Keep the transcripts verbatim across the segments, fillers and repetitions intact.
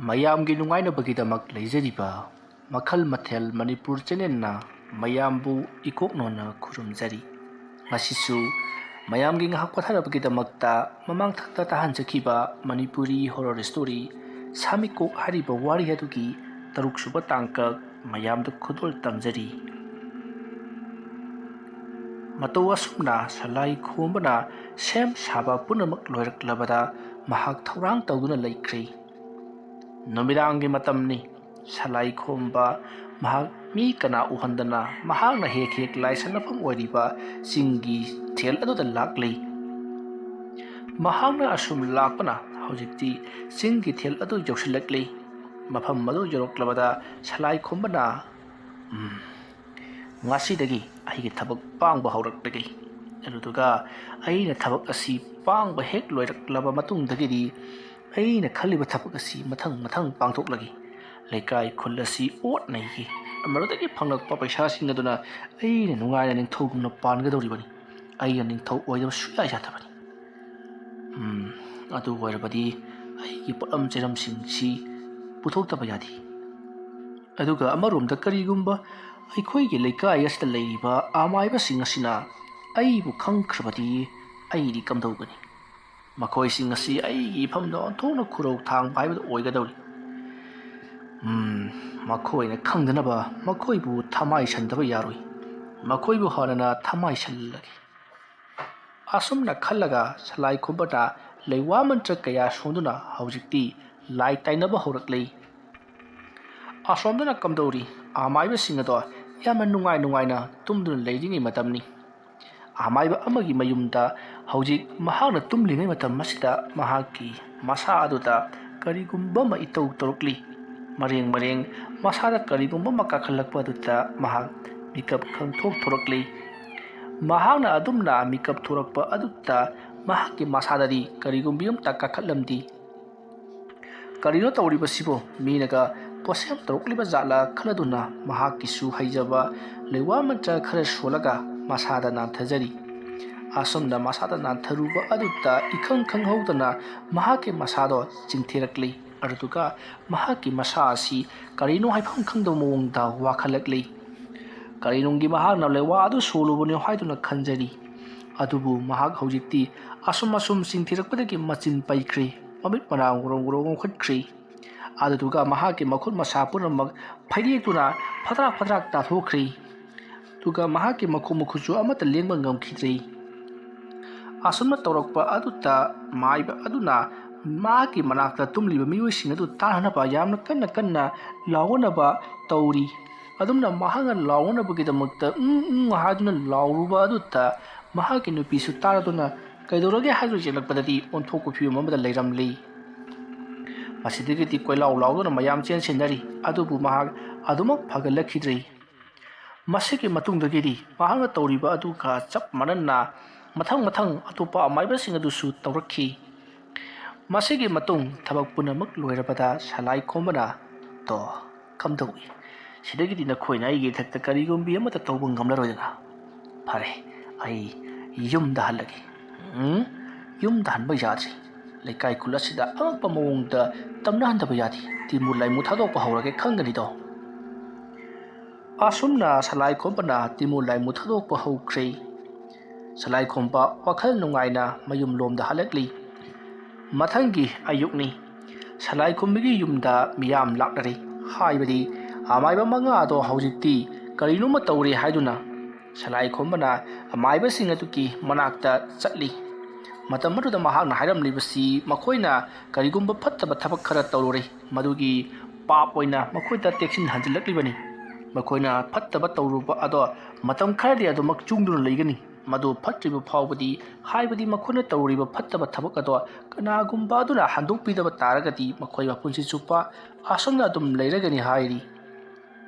ꯃꯌꯥꯝꯒꯤ ꯅꯨꯡꯉꯥꯏꯅꯕꯒꯤꯗꯃꯛ ꯂꯩꯖꯔꯤꯕ ꯃꯈꯜ ꯃꯊꯦꯜ ꯃꯅꯤꯄꯨꯔ ꯆꯦꯅꯦꯜꯅ ꯃꯌꯥꯝꯕꯨ ꯏꯀꯣꯛꯅꯣꯅ ꯈꯨꯔꯨꯝꯖꯔꯤ꯫ ꯉꯁꯤꯁꯨ ꯃꯌꯥꯝꯒꯤ ꯉꯥꯏꯍꯥꯛ ꯄꯣꯊꯥꯅꯕꯒꯤꯗꯃꯛꯇ ꯃꯃꯥꯡꯊꯛꯇ ꯇꯥꯍꯟꯖꯈꯤꯕ ꯃꯅꯤꯄꯨꯔꯤ ꯍꯣꯔꯔ ꯁ꯭ꯇꯣꯔꯤ ꯁꯥꯃꯤꯀꯣꯛ ꯍꯥꯏꯔꯤꯕ ꯋꯥꯔꯤ ꯑꯗꯨꯒꯤ ꯇꯔꯨꯛꯁꯨꯕ ꯇꯥꯡꯀꯛ ꯃꯌꯥꯝꯗ ꯈꯨꯗꯣꯜ ꯇꯝꯖꯔꯤ꯫ ꯃꯇꯧ ꯑꯁꯨꯝꯅ ꯁꯂꯥꯏ ꯈꯣꯝꯕꯅ ꯁꯦꯝ ꯁꯥꯕ ꯄꯨꯝꯅꯃꯛ ꯂꯣꯏꯔꯛꯂꯕꯗ ꯃꯍꯥꯛ ꯊꯧꯔꯥꯡ ꯇꯧꯗꯨꯅ ꯂꯩꯈ꯭ꯔꯦ꯫ ꯅꯨꯃꯤꯗꯥꯡꯒꯤ ꯃꯇꯝꯅꯤ꯫ ꯁꯂꯥꯏ ꯈꯣꯝꯕ ꯃꯍꯥꯛ ꯃꯤ ꯀꯅꯥ ꯎꯍꯟꯗꯅ ꯃꯍꯥꯛꯅ ꯍꯦꯛ ꯍꯦꯛ ꯂꯥꯏ ꯁꯥꯟꯅꯐꯝ ꯑꯣꯏꯔꯤꯕ ꯆꯤꯡꯒꯤ ꯊꯦꯜ ꯑꯗꯨꯗ ꯂꯥꯛꯂꯤ꯫ ꯃꯍꯥꯛꯅ ꯑꯁꯨꯝ ꯂꯥꯛꯄꯅ ꯍꯧꯖꯤꯛꯇꯤ ꯆꯤꯡꯒꯤ ꯊꯦꯜ ꯑꯗꯨ ꯌꯧꯁꯤꯜꯂꯛꯂꯤ꯫ ꯃꯐꯝ ꯑꯗꯨ ꯌꯧꯔꯛꯂꯕꯗ ꯁꯂꯥꯏ ꯈꯣꯝꯕꯅ, "ꯎꯝ, ꯉꯁꯤꯗꯒꯤ ꯑꯩꯒꯤ ꯊꯕꯛ ꯄꯥꯡꯕ ꯍꯧꯔꯛꯂꯒꯦ꯫ ꯑꯗꯨꯗꯨꯒ ꯑꯩꯅ ꯊꯕꯛ ꯑꯁꯤ ꯄꯥꯡꯕ ꯍꯦꯛ ꯂꯣꯏꯔꯛꯂꯕ ꯃꯇꯨꯡꯗꯒꯤꯗꯤ ꯑꯩꯅ ꯈꯜꯂꯤꯕ ꯊꯕꯛ ꯑꯁꯤ ꯃꯊꯪ ꯃꯊꯪ ꯄꯥꯡꯊꯣꯛꯂꯒꯦ꯫ ꯂꯩꯀꯥꯏ ꯈꯨꯜ ꯑꯁꯤ ꯑꯣꯠ ꯅꯩꯒꯦ꯫ ꯃꯗꯨꯗꯒꯤ ꯐꯪꯂꯛꯄ ꯄꯩꯁꯥꯁꯤꯡ ꯑꯗꯨꯅ ꯑꯩꯅ ꯅꯨꯡꯉꯥꯏꯅ ꯅꯤꯡꯊꯧꯒꯨꯝꯅ ꯄꯥꯟꯒꯗꯧꯔꯤꯕꯅꯤ꯫ ꯑꯩꯅ ꯅꯤꯡꯊꯧ ꯑꯣꯏꯗꯕ ꯁꯨꯡꯌꯥ ꯌꯥꯗꯕꯅꯤ꯫ ꯎꯝ, ꯑꯗꯨ ꯑꯣꯏꯔꯕꯗꯤ ꯑꯩꯒꯤ ꯄꯣꯠꯂꯝ ꯆꯩꯔꯝꯁꯤꯡꯁꯤ ꯄꯨꯊꯣꯛꯇꯕ ꯌꯥꯗꯦ꯫ ꯑꯗꯨꯒ ꯑꯃꯔꯣꯝꯗ ꯀꯔꯤꯒꯨꯝꯕ ꯑꯩꯈꯣꯏꯒꯤ ꯂꯩꯀꯥꯏ ꯑꯁꯤꯗ ꯂꯩꯔꯤꯕ ꯑꯃꯥꯏꯕꯁꯤꯡ ꯑꯁꯤꯅ ꯑꯩꯕꯨ ꯈꯪꯈ꯭ꯔꯕꯗꯤ ꯑꯩꯗꯤ ꯀꯝꯗꯧꯒꯅꯤ? ꯃꯈꯣꯏꯁꯤꯡ ꯑꯁꯤ ꯑꯩꯒꯤ ꯏꯐꯝꯗ ꯑꯣꯟꯊꯣꯛꯅ ꯈꯨꯔꯧ ꯊꯥꯡꯕ ꯍꯥꯏꯕꯗꯨ ꯑꯣꯏꯒꯗꯧꯔꯤ꯫ ꯎꯝ, ꯃꯈꯣꯏꯅ ꯈꯪꯗꯅꯕ ꯃꯈꯣꯏꯕꯨ ꯊꯃꯥꯏꯁꯟꯗꯕ ꯌꯥꯔꯣꯏ꯫ ꯃꯈꯣꯏꯕꯨ ꯍꯥꯟꯅꯅ ꯊꯃꯥꯏꯁꯜꯂꯒꯦ꯫" ꯑꯁꯨꯝꯅ ꯈꯜꯂꯒ ꯁꯂꯥꯏ ꯈꯨꯝꯕꯅ ꯂꯩꯋꯥ ꯃꯟꯇ꯭ꯔ ꯀꯌꯥ ꯁꯣꯟꯗꯨꯅ ꯍꯧꯖꯤꯛꯇꯤ ꯂꯥꯏ ꯇꯥꯏꯅꯕ ꯍꯧꯔꯛꯂꯤ꯫ ꯑꯁꯣꯝꯗꯅ ꯀꯝꯗꯧꯔꯤ? ꯑꯃꯥꯏꯕꯁꯤꯡ ꯑꯗꯣ ꯌꯥꯝꯅ ꯅꯨꯡꯉꯥꯏ ꯅꯨꯡꯉꯥꯏꯅ ꯇꯨꯝꯗꯨꯅ ꯂꯩꯔꯤꯉꯩ ꯃꯇꯝꯅꯤ꯫ ꯑꯃꯥꯏꯕ ꯑꯃꯒꯤ ꯃꯌꯨꯝꯗ ꯍꯧꯖꯤꯛ ꯃꯍꯥꯛꯅ ꯇꯨꯝꯂꯤꯉꯩ ꯃꯇꯝ ꯑꯁꯤꯗ ꯃꯍꯥꯛꯀꯤ ꯃꯁꯥ ꯑꯗꯨꯗ ꯀꯔꯤꯒꯨꯝꯕ ꯑꯃ ꯏꯇꯧ ꯇꯧꯔꯛꯂꯤ꯫ ꯃꯔꯦꯡ ꯃꯔꯦꯡ ꯃꯁꯥꯗ ꯀꯔꯤꯒꯨꯝꯕ ꯑꯃ ꯀꯥꯈꯠꯂꯛꯄ ꯑꯗꯨꯗ ꯃꯍꯥꯛ ꯃꯤꯀꯞ ꯈꯪꯊꯣꯛ ꯊꯣꯔꯛꯂꯤ꯫ ꯃꯍꯥꯛꯅ ꯑꯗꯨꯝꯅ ꯃꯤꯀꯞ ꯊꯣꯔꯛꯄ ꯑꯗꯨꯗ ꯃꯍꯥꯛꯀꯤ ꯃꯁꯥꯗꯗꯤ ꯀꯔꯤꯒꯨꯝꯕ ꯑꯃꯇ ꯀꯥꯈꯠꯂꯝꯗꯦ꯫ ꯀꯔꯤꯅꯣ ꯇꯧꯔꯤꯕꯁꯤꯕꯨ? ꯃꯤꯅꯒ ꯄꯣꯠꯁꯦꯝ ꯇꯧꯔꯛꯂꯤꯕ ꯖꯥꯠꯂ ꯈꯜꯂꯗꯨꯅ ꯃꯍꯥꯛꯀꯤꯁꯨ ꯍꯩꯖꯕ ꯂꯩꯋꯥ ꯃꯟꯇ꯭ꯔ ꯈꯔ ꯁꯣꯜꯂꯒ ꯃꯁꯥꯗ ꯅꯥꯟꯊꯖꯔꯤ꯫ ꯑꯁꯨꯝꯅ ꯃꯁꯥꯗ ꯅꯥꯟꯊꯔꯨꯕ ꯑꯗꯨꯗ ꯏꯈꯪ ꯈꯪꯍꯧꯗꯅ ꯃꯍꯥꯛꯀꯤ ꯃꯁꯥꯗꯣ ꯆꯤꯡꯊꯦꯔꯛꯂꯤ꯫ ꯑꯗꯨꯗꯨꯒ ꯃꯍꯥꯛꯀꯤ ꯃꯁꯥ ꯑꯁꯤ ꯀꯔꯤꯅꯣ ꯍꯥꯏꯐꯝ ꯈꯪꯗꯕ ꯃꯑꯣꯡꯗ ꯋꯥꯈꯠꯂꯛꯂꯤ꯫ ꯀꯔꯤꯅꯨꯡꯒꯤ ꯃꯍꯥꯛꯅ ꯂꯩꯋꯥ ꯑꯗꯨ ꯁꯣꯜꯂꯨꯕꯅꯣ ꯍꯥꯏꯗꯨꯅ ꯈꯟꯖꯔꯤ꯫ ꯑꯗꯨꯕꯨ ꯃꯍꯥꯛ ꯍꯧꯖꯤꯛꯇꯤ ꯑꯁꯨꯝ ꯑꯁꯨꯝ ꯆꯤꯡꯊꯤꯔꯛꯄꯗꯒꯤ ꯃꯆꯤꯟ ꯄꯩꯈ꯭ꯔꯦ꯫ ꯃꯃꯤꯠ ꯃꯅꯥ ꯒꯣꯔꯣꯡ ꯒꯣꯔꯣꯡ ꯉꯧꯈꯠꯈ꯭ꯔꯦ꯫ ꯑꯗꯨꯗꯨꯒ ꯃꯍꯥꯛꯀꯤ ꯃꯈꯨꯠ ꯃꯁꯥ ꯄꯨꯝꯅꯃꯛ ꯐꯩꯗꯦꯛꯇꯨꯅ ꯐꯗ꯭ꯔꯥꯛ ꯐꯗ꯭ꯔꯥꯛ ꯇꯥꯊꯣꯛꯈ꯭ꯔꯦ꯫ ꯑꯗꯨꯒ ꯃꯍꯥꯛꯀꯤ ꯃꯈꯣꯡ ꯃꯈꯨꯠꯁꯨ ꯑꯃꯠꯇ ꯂꯦꯡꯕ ꯉꯝꯈꯤꯗ꯭ꯔꯦ꯫ ꯑꯁꯨꯝꯅ ꯇꯧꯔꯛꯄ ꯑꯗꯨꯗ ꯃꯥꯏꯕ ꯑꯗꯨꯅ ꯃꯍꯥꯛꯀꯤ ꯃꯅꯥꯛꯇ ꯇꯨꯝꯂꯤꯕ ꯃꯤꯑꯣꯏꯁꯤꯡ ꯑꯗꯨ ꯇꯥꯅꯅꯕ ꯌꯥꯝꯅ ꯀꯟꯅ ꯀꯟꯅ ꯂꯥꯎꯅꯅꯕ ꯇꯧꯔꯤ꯫ ꯑꯗꯨꯝꯅ ꯃꯍꯥꯛꯅ ꯂꯥꯎꯅꯅꯕꯒꯤꯗꯃꯛꯇ "ꯎꯝ, ꯎꯝ" ꯍꯥꯏꯗꯨꯅ ꯂꯥꯎꯔꯨꯕ ꯑꯗꯨꯗ ꯃꯍꯥꯛꯀꯤ ꯅꯨꯄꯤꯁꯨ ꯇꯥꯔꯗꯨꯅ "ꯀꯩꯗꯧꯔꯒꯦ?" ꯍꯥꯏꯗꯨꯅ ꯌꯦꯡꯂꯛꯄꯗꯗꯤ ꯑꯣꯟꯊꯣꯛꯄ ꯐꯤꯕꯝ ꯑꯃꯗ ꯂꯩꯔꯝꯂꯤ꯫ ꯃꯁꯤꯗꯒꯤꯗꯤ ꯀꯣꯏꯂꯥꯎ ꯂꯥꯎꯗꯨꯅ ꯃꯌꯥꯝ ꯆꯦꯟꯁꯤꯟꯅꯔꯤ꯫ ꯑꯗꯨꯕꯨ ꯃꯍꯥꯛ ꯑꯗꯨꯃꯛ ꯐꯒꯠꯂꯛꯈꯤꯗ꯭ꯔꯤ꯫ ꯃꯁꯤꯒꯤ ꯃꯇꯨꯡꯗꯒꯤꯗꯤ ꯃꯍꯥꯛꯅ ꯇꯧꯔꯤꯕ ꯑꯗꯨꯒ ꯆꯞ ꯃꯥꯟꯅꯅ ꯃꯊꯪ ꯃꯊꯪ ꯑꯇꯣꯞꯄ ꯑꯃꯥꯏꯕꯁꯤꯡ ꯑꯗꯨꯁꯨ ꯇꯧꯔꯛꯈꯤ꯫ ꯃꯁꯤꯒꯤ ꯃꯇꯨꯡ ꯊꯕꯛ ꯄꯨꯝꯅꯃꯛ ꯂꯣꯏꯔꯕꯗ ꯁꯂꯥꯏ ꯈꯣꯝꯕꯅ, "ꯇꯣ, ꯀꯝꯗꯧꯏ? ꯁꯤꯗꯒꯤꯗꯤ ꯅꯈꯣꯏꯅ ꯑꯩꯒꯤ ꯏꯊꯛꯇ ꯀꯔꯤꯒꯨꯝꯕꯤ ꯑꯃꯠꯇ ꯇꯧꯕ ꯉꯝꯂꯔꯣꯏꯗꯅ? ꯐꯔꯦ, ꯑꯩ ꯌꯨꯝꯗ ꯍꯜꯂꯒꯦ꯫" "ꯎꯝ, ꯌꯨꯝꯗ ꯍꯟꯕ ꯌꯥꯗ꯭ꯔꯤ꯫ ꯂꯩꯀꯥꯏ ꯈꯨꯜ ꯑꯁꯤꯗ ꯑꯉꯛꯄ ꯃꯑꯣꯡꯗ ꯇꯝꯅꯍꯟꯗꯕ ꯌꯥꯗꯦ꯫ ꯇꯤꯃꯨ ꯂꯥꯏꯃꯨ ꯊꯥꯗꯣꯛꯄ ꯍꯧꯔꯒꯦ, ꯈꯪꯒꯅꯤꯗꯣ?" ꯑꯁꯨꯝꯅ ꯁꯂꯥꯏ ꯈꯣꯝꯕꯅ ꯇꯤꯃꯨ ꯂꯥꯏꯃꯨ ꯊꯥꯗꯣꯛꯄ ꯍꯧꯈ꯭ꯔꯦ꯫ ꯁꯂꯥꯏ ꯈꯣꯝꯕ ꯋꯥꯈꯜ ꯅꯨꯡꯉꯥꯏꯅ ꯃꯌꯨꯝꯂꯣꯝꯗ ꯍꯜꯂꯛꯂꯤ꯫ ꯃꯊꯪꯒꯤ ꯑꯌꯨꯛꯅꯤ꯫ ꯁꯂꯥꯏ ꯈꯣꯝꯕꯒꯤ ꯌꯨꯝꯗ ꯃꯤꯌꯥꯝ ꯂꯥꯛꯅꯔꯦ꯫ ꯍꯥꯏꯕꯗꯤ ꯑꯃꯥꯏꯕ ꯃꯉꯥ ꯑꯗꯣ ꯍꯧꯖꯤꯛꯇꯤ ꯀꯔꯤꯅꯣꯃ ꯇꯧꯔꯦ ꯍꯥꯏꯗꯨꯅ ꯁꯂꯥꯏ ꯈꯣꯝꯕꯅ ꯑꯃꯥꯏꯕꯁꯤꯡ ꯑꯗꯨꯒꯤ ꯃꯅꯥꯛꯇ ꯆꯠꯂꯤ꯫ ꯃꯇꯝ ꯑꯗꯨꯗ ꯃꯍꯥꯛꯅ ꯍꯥꯏꯔꯝꯂꯤꯕꯁꯤ ꯃꯈꯣꯏꯅ ꯀꯔꯤꯒꯨꯝꯕ ꯐꯠꯇꯕ ꯊꯕꯛ ꯈꯔ ꯇꯧꯔꯨꯔꯦ, ꯃꯗꯨꯒꯤ ꯄꯥꯞ ꯑꯣꯏꯅ ꯃꯈꯣꯏꯗ ꯇꯦꯛꯁꯤꯟ ꯍꯟꯖꯤꯜꯂꯛꯂꯤꯕꯅꯤ꯫ ꯃꯈꯣꯏꯅ ꯐꯠꯇꯕ ꯇꯧꯔꯨꯕ ꯑꯗꯣ ꯃꯇꯝ ꯈꯔꯗꯤ ꯑꯗꯨꯃꯛ ꯆꯨꯡꯗꯨꯅ ꯂꯩꯒꯅꯤ꯫ ꯃꯗꯨ ꯐꯠꯇ꯭ꯔꯤꯕ ꯐꯥꯎꯕꯗꯤ, ꯍꯥꯏꯕꯗꯤ ꯃꯈꯣꯏꯅ ꯇꯧꯔꯤꯕ ꯐꯠꯇꯕ ꯊꯕꯛ ꯑꯗꯣ ꯀꯅꯥꯒꯨꯝꯕ ꯑꯗꯨꯅ ꯍꯟꯗꯣꯛꯄꯤꯗꯕ ꯇꯥꯔꯒꯗꯤ ꯃꯈꯣꯏ ꯃꯄꯨꯟꯁꯤ ꯆꯨꯞꯄ ꯑꯁꯨꯝꯅ ꯑꯗꯨꯝ ꯂꯩꯔꯒꯅꯤ ꯍꯥꯏꯔꯤ꯫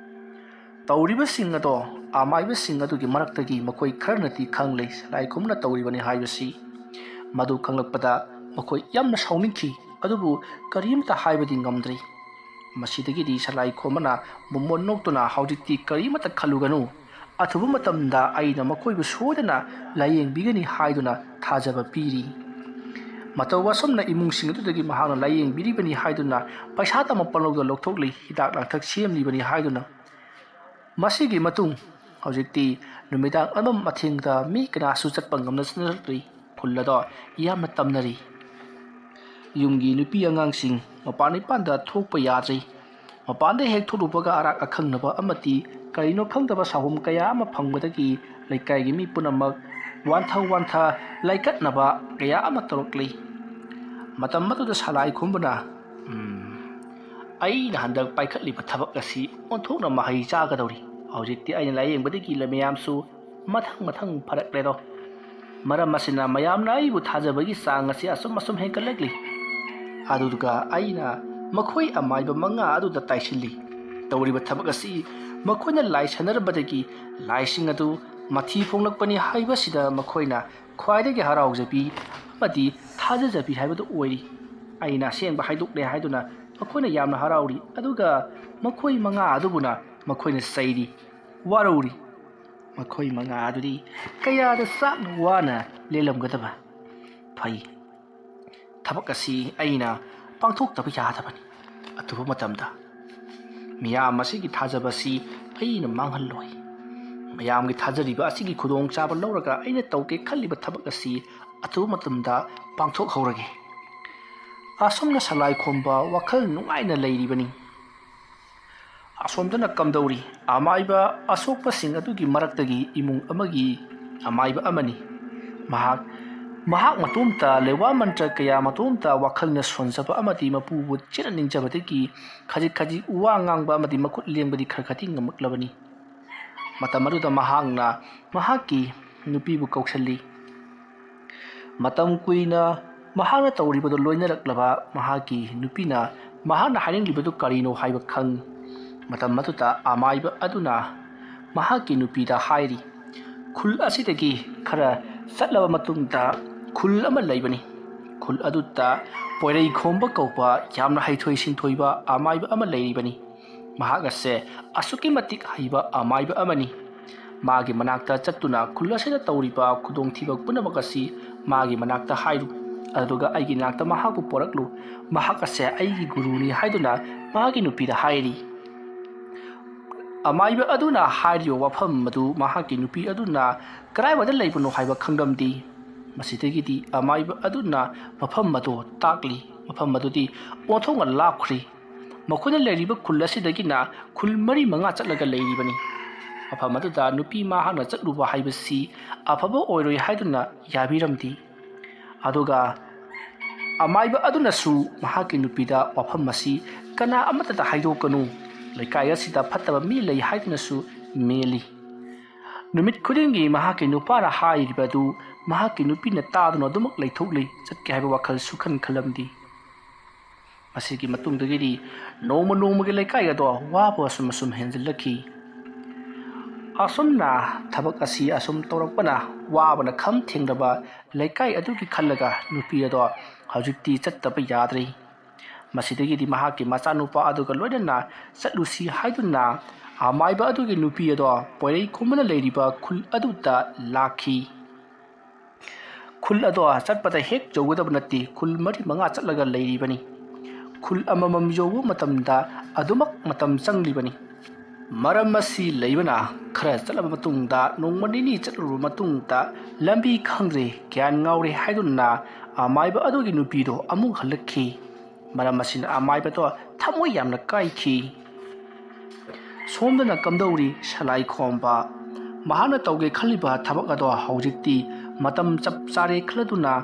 ꯇꯧꯔꯤꯕꯁꯤꯡ ꯑꯗꯣ ꯑꯃꯥꯏꯕꯁꯤꯡ ꯑꯗꯨꯒꯤ ꯃꯔꯛꯇꯒꯤ ꯃꯈꯣꯏ ꯈꯔꯅꯗꯤ ꯈꯪꯂꯦ ꯁꯂꯥꯏ ꯈꯣꯝꯕꯅ ꯇꯧꯔꯤꯕꯅꯤ ꯍꯥꯏꯕꯁꯤ꯫ ꯃꯗꯨ ꯈꯪꯂꯛꯄꯗ ꯃꯈꯣꯏ ꯌꯥꯝꯅ ꯁꯥꯎꯅꯤꯡꯈꯤ, ꯑꯗꯨꯕꯨ ꯀꯔꯤꯝꯇ ꯍꯥꯏꯕꯗꯤ ꯉꯝꯗ꯭ꯔꯤ꯫ ꯃꯁꯤꯗꯒꯤꯗꯤ ꯁꯂꯥꯏ ꯈꯣꯝꯕꯅ ꯃꯣꯃꯣꯟ ꯅꯣꯛꯇꯨꯅ, "ꯍꯧꯖꯤꯛꯇꯤ ꯀꯔꯤꯃꯠꯇ ꯈꯜꯂꯨꯒꯅꯨ, ꯑꯊꯨꯕ ꯃꯇꯝꯗ ꯑꯩꯅ ꯃꯈꯣꯏꯕꯨ ꯁꯣꯏꯗꯅ ꯂꯥꯌꯦꯡꯕꯤꯒꯅꯤ" ꯍꯥꯏꯗꯨꯅ ꯊꯥꯖꯕ ꯄꯤꯔꯤ꯫ ꯃꯇꯧ ꯑꯁꯨꯝꯅ ꯏꯃꯨꯡꯁꯤꯡ ꯑꯗꯨꯗꯒꯤ ꯃꯍꯥꯛꯅ ꯂꯥꯏꯌꯦꯡꯕꯤꯔꯤꯕꯅꯤ ꯍꯥꯏꯗꯨꯅ ꯄꯩꯁꯥ ꯇꯝꯕ ꯄꯣꯠꯂꯧꯗ ꯂꯧꯊꯣꯛꯂꯤ, ꯍꯤꯗꯥꯛ ꯂꯥꯡꯊꯛ ꯁꯦꯝꯂꯤꯕꯅꯤ ꯍꯥꯏꯗꯨꯅ꯫ ꯃꯁꯤꯒꯤ ꯃꯇꯨꯡ ꯍꯧꯖꯤꯛꯇꯤ ꯅꯨꯃꯤꯗꯥꯡ ꯑꯃꯝ ꯑꯊꯦꯡꯗ ꯃꯤ ꯀꯅꯥꯁꯨ ꯆꯠꯄ ꯉꯝꯅ ꯆꯠꯅꯔꯛꯇ꯭ꯔꯤ꯫ ꯈꯨꯜ ꯑꯗꯣ ꯌꯥꯝꯅ ꯇꯝꯅꯔꯤ꯫ ꯌꯨꯝꯒꯤ ꯅꯨꯄꯤ ꯑꯉꯥꯡꯁꯤꯡ ꯃꯄꯥꯟ ꯏꯄꯥꯟꯗ ꯊꯣꯛꯄ ꯌꯥꯗ꯭ꯔꯤ꯫ ꯃꯄꯥꯟꯗ ꯍꯦꯛ ꯊꯣꯛꯂꯨꯕꯒ ꯑꯔꯥꯛ ꯑꯈꯪꯅꯕ ꯑꯃꯗꯤ ꯀꯔꯤꯅꯣ ꯈꯪꯗꯕ ꯁꯥꯍꯨꯝ ꯀꯌꯥ ꯑꯃ ꯐꯪꯕꯗꯒꯤ ꯂꯩꯀꯥꯏꯒꯤ ꯃꯤ ꯄꯨꯝꯅꯃꯛ ꯋꯥꯟꯊ ꯋꯥꯟꯊ ꯂꯥꯏꯀꯠꯅꯕ ꯀꯌꯥ ꯑꯃ ꯇꯧꯔꯛꯂꯤ꯫ ꯃꯇꯝ ꯑꯗꯨꯗ ꯁꯂꯥꯏ ꯈꯣꯝꯕꯅ, "ꯎꯝ, ꯑꯩꯅ ꯍꯟꯗꯛ ꯄꯥꯏꯈꯠꯂꯤꯕ ꯊꯕꯛ ꯑꯁꯤ ꯑꯣꯟꯊꯣꯛꯅ ꯃꯍꯩ ꯆꯥꯒꯗꯧꯔꯤ꯫ ꯍꯧꯖꯤꯛꯇꯤ ꯑꯩꯅ ꯂꯥꯏꯌꯦꯡꯕꯗꯒꯤ ꯃꯌꯥꯝꯁꯨ ꯃꯊꯪ ꯃꯊꯪ ꯐꯔꯛꯂꯦꯗꯣ꯫ ꯃꯔꯝ ꯑꯁꯤꯅ ꯃꯌꯥꯝꯅ ꯑꯩꯕꯨ ꯊꯥꯖꯕꯒꯤ ꯆꯥꯡ ꯑꯁꯤ ꯑꯁꯨꯝ ꯑꯁꯨꯝ ꯍꯦꯟꯒꯠꯂꯛꯂꯤ꯫ ꯑꯗꯨꯒ ꯑꯩꯅ ꯃꯈꯣꯏ ꯑꯃꯥꯏꯕ ꯃꯉꯥ ꯑꯗꯨꯗ ꯇꯥꯏꯁꯤꯜꯂꯤ꯫ ꯇꯧꯔꯤꯕ ꯊꯕꯛ ꯑꯁꯤ ꯃꯈꯣꯏꯅ ꯂꯥꯏ ꯁꯥꯟꯅꯔꯝꯕꯗꯒꯤ ꯂꯥꯏꯁꯤꯡ ꯑꯗꯨ ꯃꯊꯤ ꯐꯣꯡꯂꯛꯄꯅꯤ ꯍꯥꯏꯕꯁꯤꯗ ꯃꯈꯣꯏꯅ ꯈ꯭ꯋꯥꯏꯗꯒꯤ ꯍꯔꯥꯎꯖꯕꯤ ꯑꯃꯗꯤ ꯊꯥꯖꯖꯕꯤ ꯍꯥꯏꯕꯗꯨ ꯑꯣꯏꯔꯤ꯫ ꯑꯩꯅ ꯑꯁꯦꯡꯕ ꯍꯥꯏꯗꯣꯛꯂꯦ ꯍꯥꯏꯗꯨꯅ ꯃꯈꯣꯏꯅ ꯌꯥꯝꯅ ꯍꯔꯥꯎꯔꯤ꯫ ꯑꯗꯨꯒ ꯃꯈꯣꯏ ꯃꯉꯥ ꯑꯗꯨꯕꯨꯅ ꯃꯈꯣꯏꯅ ꯆꯩꯔꯤ, ꯋꯥꯔꯧꯔꯤ꯫ ꯃꯈꯣꯏ ꯃꯉꯥ ꯑꯗꯨꯗꯤ ꯀꯌꯥꯗ ꯆꯥꯛꯅ ꯋꯥꯅ ꯂꯦꯜꯂꯝꯒꯗꯕ꯫ ꯐꯩ, ꯊꯕꯛ ꯑꯁꯤ ꯑꯩꯅ ꯄꯥꯡꯊꯣꯛꯇꯕ ꯌꯥꯗꯕꯅꯤ꯫ ꯑꯊꯨꯕ ꯃꯇꯝꯗ ꯃꯤꯌꯥꯝ ꯑꯁꯤꯒꯤ ꯊꯥꯖꯕ ꯑꯁꯤ ꯑꯩꯅ ꯃꯥꯡꯍꯜꯂꯣꯏ꯫ ꯃꯌꯥꯝꯒꯤ ꯊꯥꯖꯔꯤꯕ ꯑꯁꯤꯒꯤ ꯈꯨꯗꯣꯡꯆꯥꯕ ꯂꯧꯔꯒ ꯑꯩꯅ ꯇꯧꯒꯦ ꯈꯜꯂꯤꯕ ꯊꯕꯛ ꯑꯁꯤ ꯑꯊꯨꯕ ꯃꯇꯝꯗ ꯄꯥꯡꯊꯣꯛꯍꯧꯔꯒꯦ꯫" ꯑꯁꯨꯝꯅ ꯁꯂꯥꯏ ꯈꯣꯝꯕ ꯋꯥꯈꯜ ꯅꯨꯡꯉꯥꯏꯅ ꯂꯩꯔꯤꯕꯅꯤ꯫ ꯑꯁꯣꯝꯗꯅ ꯀꯝꯗꯧꯔꯤ? ꯑꯃꯥꯏꯕ ꯑꯁꯣꯛꯄꯁꯤꯡ ꯑꯗꯨꯒꯤ ꯃꯔꯛꯇꯒꯤ ꯏꯃꯨꯡ ꯑꯃꯒꯤ ꯑꯃꯥꯏꯕ ꯑꯃꯅꯤ꯫ ꯃꯍꯥꯛ, ꯃꯍꯥꯛ ꯃꯇꯣꯝꯇ ꯂꯩꯋꯥ ꯃꯟꯇ꯭ꯔ ꯀꯌꯥ ꯃꯇꯣꯝꯇ ꯋꯥꯈꯜꯅ ꯁꯣꯟꯖꯕ ꯑꯃꯗꯤ ꯃꯄꯨꯕꯨ ꯆꯦꯠꯅ ꯅꯤꯡꯖꯕꯗꯒꯤ ꯈꯖꯤꯛ ꯈꯖꯤꯛ ꯋꯥ ꯉꯥꯡꯕ ꯑꯃꯗꯤ ꯃꯈꯨꯠ ꯂꯦꯡꯕꯗꯤ ꯈꯔ ꯈꯔꯗꯤ ꯉꯝꯃꯛꯂꯕꯅꯤ꯫ ꯃꯇꯝ ꯑꯗꯨꯗ ꯃꯍꯥꯛꯅ ꯃꯍꯥꯛꯀꯤ ꯅꯨꯄꯤꯕꯨ ꯀꯧꯁꯜꯂꯤ꯫ ꯃꯇꯝ ꯀꯨꯏꯅ ꯃꯍꯥꯛꯅ ꯇꯧꯔꯤꯕꯗꯨ ꯂꯣꯏꯅꯔꯛꯂꯕ ꯃꯍꯥꯛꯀꯤ ꯅꯨꯄꯤꯅ ꯃꯍꯥꯛꯅ ꯍꯥꯏꯅꯤꯡꯂꯤꯕꯗꯨ ꯀꯔꯤꯅꯣ ꯍꯥꯏꯕ ꯈꯪꯏ꯫ ꯃꯇꯝ ꯑꯗꯨꯗ ꯑꯃꯥꯏꯕ ꯑꯗꯨꯅ ꯃꯍꯥꯛꯀꯤ ꯅꯨꯄꯤꯗ ꯍꯥꯏꯔꯤ, "ꯈꯨꯜ ꯑꯁꯤꯗꯒꯤ ꯈꯔ ꯆꯠꯂꯕ ꯃꯇꯨꯡꯗ ꯈꯨꯜ ꯑꯃ ꯂꯩꯕꯅꯤ꯫ ꯈꯨꯜ ꯑꯗꯨꯗ ꯄꯣꯏꯔꯩ ꯈꯣꯝꯕ ꯀꯧꯕ ꯌꯥꯝꯅ ꯍꯩꯊꯣꯏ ꯁꯤꯡꯊꯣꯏꯕ ꯑꯃꯥꯏꯕ ꯑꯃ ꯂꯩꯔꯤꯕꯅꯤ꯫ ꯃꯍꯥꯛ ꯑꯁꯦ ꯑꯁꯨꯛꯀꯤ ꯃꯇꯤꯛ ꯍꯩꯕ ꯑꯃꯥꯏꯕ ꯑꯃꯅꯤ꯫ ꯃꯥꯒꯤ ꯃꯅꯥꯛꯇ ꯆꯠꯇꯨꯅ ꯈꯨꯜ ꯑꯁꯤꯗ ꯇꯧꯔꯤꯕ ꯈꯨꯗꯣꯡꯊꯤꯕ ꯄꯨꯝꯅꯃꯛ ꯑꯁꯤ ꯃꯥꯒꯤ ꯃꯅꯥꯛꯇ ꯍꯥꯏꯔꯨ꯫ ꯑꯗꯨꯒ ꯑꯩꯒꯤ ꯅꯥꯛꯇ ꯃꯍꯥꯛꯄꯨ ꯄꯣꯔꯛꯂꯨ, ꯃꯍꯥꯛ ꯑꯁꯦ ꯑꯩꯒꯤ ꯒꯨꯔꯨꯅꯤ" ꯍꯥꯏꯗꯨꯅ ꯃꯍꯥꯛꯀꯤ ꯅꯨꯄꯤꯗ ꯍꯥꯏꯔꯤ꯫ ꯑꯃꯥꯏꯕ ꯑꯗꯨꯅ ꯍꯥꯏꯔꯤꯕ ꯋꯥꯐꯝ ꯑꯗꯨ ꯃꯍꯥꯛꯀꯤ ꯅꯨꯄꯤ ꯑꯗꯨꯅ ꯀꯗꯥꯏꯋꯥꯏꯗ ꯂꯩꯕꯅꯣ ꯍꯥꯏꯕ ꯈꯪꯂꯝꯗꯦ꯫ ꯃꯁꯤꯗꯒꯤꯗꯤ ꯑꯃꯥꯏꯕ ꯑꯗꯨꯅ ꯃꯐꯝ ꯑꯗꯨ ꯇꯥꯛꯂꯤ꯫ ꯃꯐꯝ ꯑꯗꯨꯗꯤ ꯑꯣꯟꯊꯣꯛꯅ ꯂꯥꯞꯈ꯭ꯔꯦ꯫ ꯃꯈꯣꯏꯅ ꯂꯩꯔꯤꯕ ꯈꯨꯜ ꯑꯁꯤꯗꯒꯤꯅ ꯈꯨꯜ ꯃꯔꯤ ꯃꯉꯥ ꯆꯠꯂꯒ ꯂꯩꯔꯤꯕꯅꯤ꯫ ꯃꯐꯝ ꯑꯗꯨꯗ ꯅꯨꯄꯤ ꯃꯍꯥꯛꯅ ꯆꯠꯂꯨꯕ ꯍꯥꯏꯕꯁꯤ ꯑꯐꯕ ꯑꯣꯏꯔꯣꯏ ꯍꯥꯏꯗꯨꯅ ꯌꯥꯕꯤꯔꯝꯗꯦ꯫ ꯑꯗꯨꯒ ꯑꯃꯥꯏꯕ ꯑꯗꯨꯅꯁꯨ ꯃꯍꯥꯛꯀꯤ ꯅꯨꯄꯤꯗ ꯋꯥꯐꯝ ꯑꯁꯤ ꯀꯅꯥ ꯑꯃꯠꯇꯗ ꯍꯥꯏꯗꯣꯛꯀꯅꯨ, ꯂꯩꯀꯥꯏ ꯑꯁꯤꯗ ꯐꯠꯇꯕ ꯃꯤ ꯂꯩ ꯍꯥꯏꯗꯨꯅꯁꯨ ꯃꯦꯜꯂꯤ꯫ ꯅꯨꯃꯤꯠ ꯈꯨꯗꯤꯡꯒꯤ ꯃꯍꯥꯛꯀꯤ ꯅꯨꯄꯥꯅ ꯍꯥꯏꯔꯤꯕ ꯑꯗꯨ ꯃꯍꯥꯛꯀꯤ ꯅꯨꯄꯤꯅ ꯇꯥꯗꯨꯅ ꯑꯗꯨꯃꯛ ꯂꯩꯊꯣꯛꯂꯤ꯫ ꯆꯠꯀꯦ ꯍꯥꯏꯕ ꯋꯥꯈꯜ ꯁꯨꯈꯟ ꯈꯜꯂꯝꯗꯦ꯫ ꯃꯁꯤꯒꯤ ꯃꯇꯨꯡꯗꯒꯤꯗꯤ ꯅꯣꯡꯃ ꯅꯣꯡꯃꯒꯤ ꯂꯩꯀꯥꯏ ꯑꯗꯣ ꯋꯥꯕ ꯑꯁꯨꯝ ꯑꯁꯨꯝ ꯍꯦꯟꯖꯤꯜꯂꯛꯈꯤ꯫ ꯑꯁꯨꯝꯅ ꯊꯕꯛ ꯑꯁꯤ ꯑꯁꯨꯝ ꯇꯧꯔꯛꯄꯅ ꯋꯥꯕꯅ ꯈꯝ ꯊꯦꯡꯂꯕ ꯂꯩꯀꯥꯏ ꯑꯗꯨꯒꯤ ꯈꯜꯂꯒ ꯅꯨꯄꯤ ꯑꯗꯣ ꯍꯧꯖꯤꯛꯇꯤ ꯆꯠꯇꯕ ꯌꯥꯗ꯭ꯔꯦ꯫ ꯃꯁꯤꯗꯒꯤꯗꯤ ꯃꯍꯥꯛꯀꯤ ꯃꯆꯥꯅꯨꯄꯥ ꯑꯗꯨꯒ ꯂꯣꯏꯅꯅ ꯆꯠꯂꯨꯁꯤ ꯍꯥꯏꯗꯨꯅ ꯑꯃꯥꯏꯕ ꯑꯗꯨꯒꯤ ꯅꯨꯄꯤ ꯑꯗꯣ ꯄꯣꯏꯔꯩ ꯈꯣꯝꯕꯅ ꯂꯩꯔꯤꯕ ꯈꯨꯜ ꯑꯗꯨꯗ ꯂꯥꯛꯈꯤ꯫ ꯈꯨꯜ ꯑꯗꯣ ꯆꯠꯄꯗ ꯍꯦꯛ ꯌꯧꯒꯗꯕ ꯅꯠꯇꯦ, ꯈꯨꯜ ꯃꯔꯤ ꯃꯉꯥ ꯆꯠꯂꯒ ꯂꯩꯔꯤꯕꯅꯤ꯫ ꯈꯨꯜ ꯑꯃꯃꯝ ꯌꯧꯕ ꯃꯇꯝꯗ ꯑꯗꯨꯃꯛ ꯃꯇꯝ ꯆꯪꯂꯤꯕꯅꯤ꯫ ꯃꯔꯝ ꯑꯁꯤ ꯂꯩꯕꯅ ꯈꯔ ꯆꯠꯂꯕ ꯃꯇꯨꯡꯗ, ꯅꯣꯡꯃ ꯅꯤꯅꯤ ꯆꯠꯂꯨꯔꯕ ꯃꯇꯨꯡꯗ ꯂꯝꯕꯤ ꯈꯪꯗ꯭ꯔꯦ, ꯒ꯭ꯌꯥꯟ ꯉꯥꯎꯔꯦ ꯍꯥꯏꯗꯨꯅ ꯑꯃꯥꯏꯕ ꯑꯗꯨꯒꯤ ꯅꯨꯄꯤꯗꯣ ꯑꯃꯨꯛ ꯍꯜꯂꯛꯈꯤ꯫ ꯃꯔꯝ ꯑꯁꯤꯅ ꯑꯃꯥꯏꯕꯗꯣ ꯊꯃꯣꯏ ꯌꯥꯝꯅ ꯀꯥꯏꯈꯤ꯫ ꯁꯣꯝꯗꯅ ꯀꯝꯗꯧꯔꯤ ꯁꯂꯥꯏ ꯈꯣꯝꯕ꯫ ꯃꯍꯥꯛꯅ ꯇꯧꯒꯦ ꯈꯜꯂꯤꯕ ꯊꯕꯛ ꯑꯗꯣ ꯍꯧꯖꯤꯛꯇꯤ ꯃꯇꯝ ꯆꯞ ꯆꯥꯔꯦ ꯈꯜꯂꯗꯨꯅ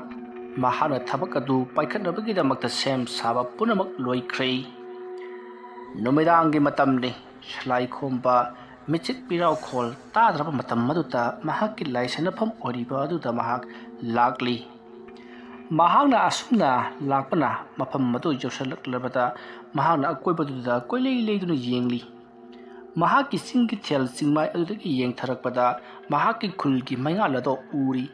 ꯃꯍꯥꯛꯅ ꯊꯕꯛ ꯑꯗꯨ ꯄꯥꯏꯈꯠꯅꯕꯒꯤꯗꯃꯛꯇ ꯁꯦꯝ ꯁꯥꯕ ꯄꯨꯝꯅꯃꯛ ꯂꯣꯏꯈ꯭ꯔꯦ꯫ ꯅꯨꯃꯤꯗꯥꯡꯒꯤ ꯃꯇꯝꯅꯤ꯫ ꯁꯂꯥꯏ ꯈꯣꯝꯕ ꯃꯤꯆꯤꯠ ꯃꯤꯔꯥꯎꯈꯣꯜ ꯇꯥꯗ꯭ꯔꯕ ꯃꯇꯝ ꯑꯗꯨꯗ ꯃꯍꯥꯛꯀꯤ ꯂꯥꯏꯁꯟꯅꯐꯝ ꯑꯣꯏꯔꯤꯕ ꯑꯗꯨꯗ ꯃꯍꯥꯛ ꯂꯥꯛꯂꯤ꯫ ꯃꯍꯥꯛꯅ ꯑꯁꯨꯝꯅ ꯂꯥꯛꯄꯅ ꯃꯐꯝ ꯑꯗꯨ ꯌꯧꯁꯤꯜꯂꯛꯂꯕꯗ ꯃꯍꯥꯛꯅ ꯑꯀꯣꯏꯕꯗꯨꯗ ꯀꯣꯏꯂꯩ ꯂꯩꯗꯨꯅ ꯌꯦꯡꯂꯤ꯫ ꯃꯍꯥꯛꯀꯤ ꯆꯤꯡꯒꯤ ꯊꯦꯜ ꯆꯤꯡꯃꯥꯏ ꯑꯗꯨꯗꯒꯤ ꯌꯦꯡꯊꯔꯛꯄꯗ ꯃꯍꯥꯛꯀꯤ ꯈꯨꯜꯒꯤ ꯃꯩꯉꯥꯜ ꯑꯗꯨ ꯎꯔꯤ꯫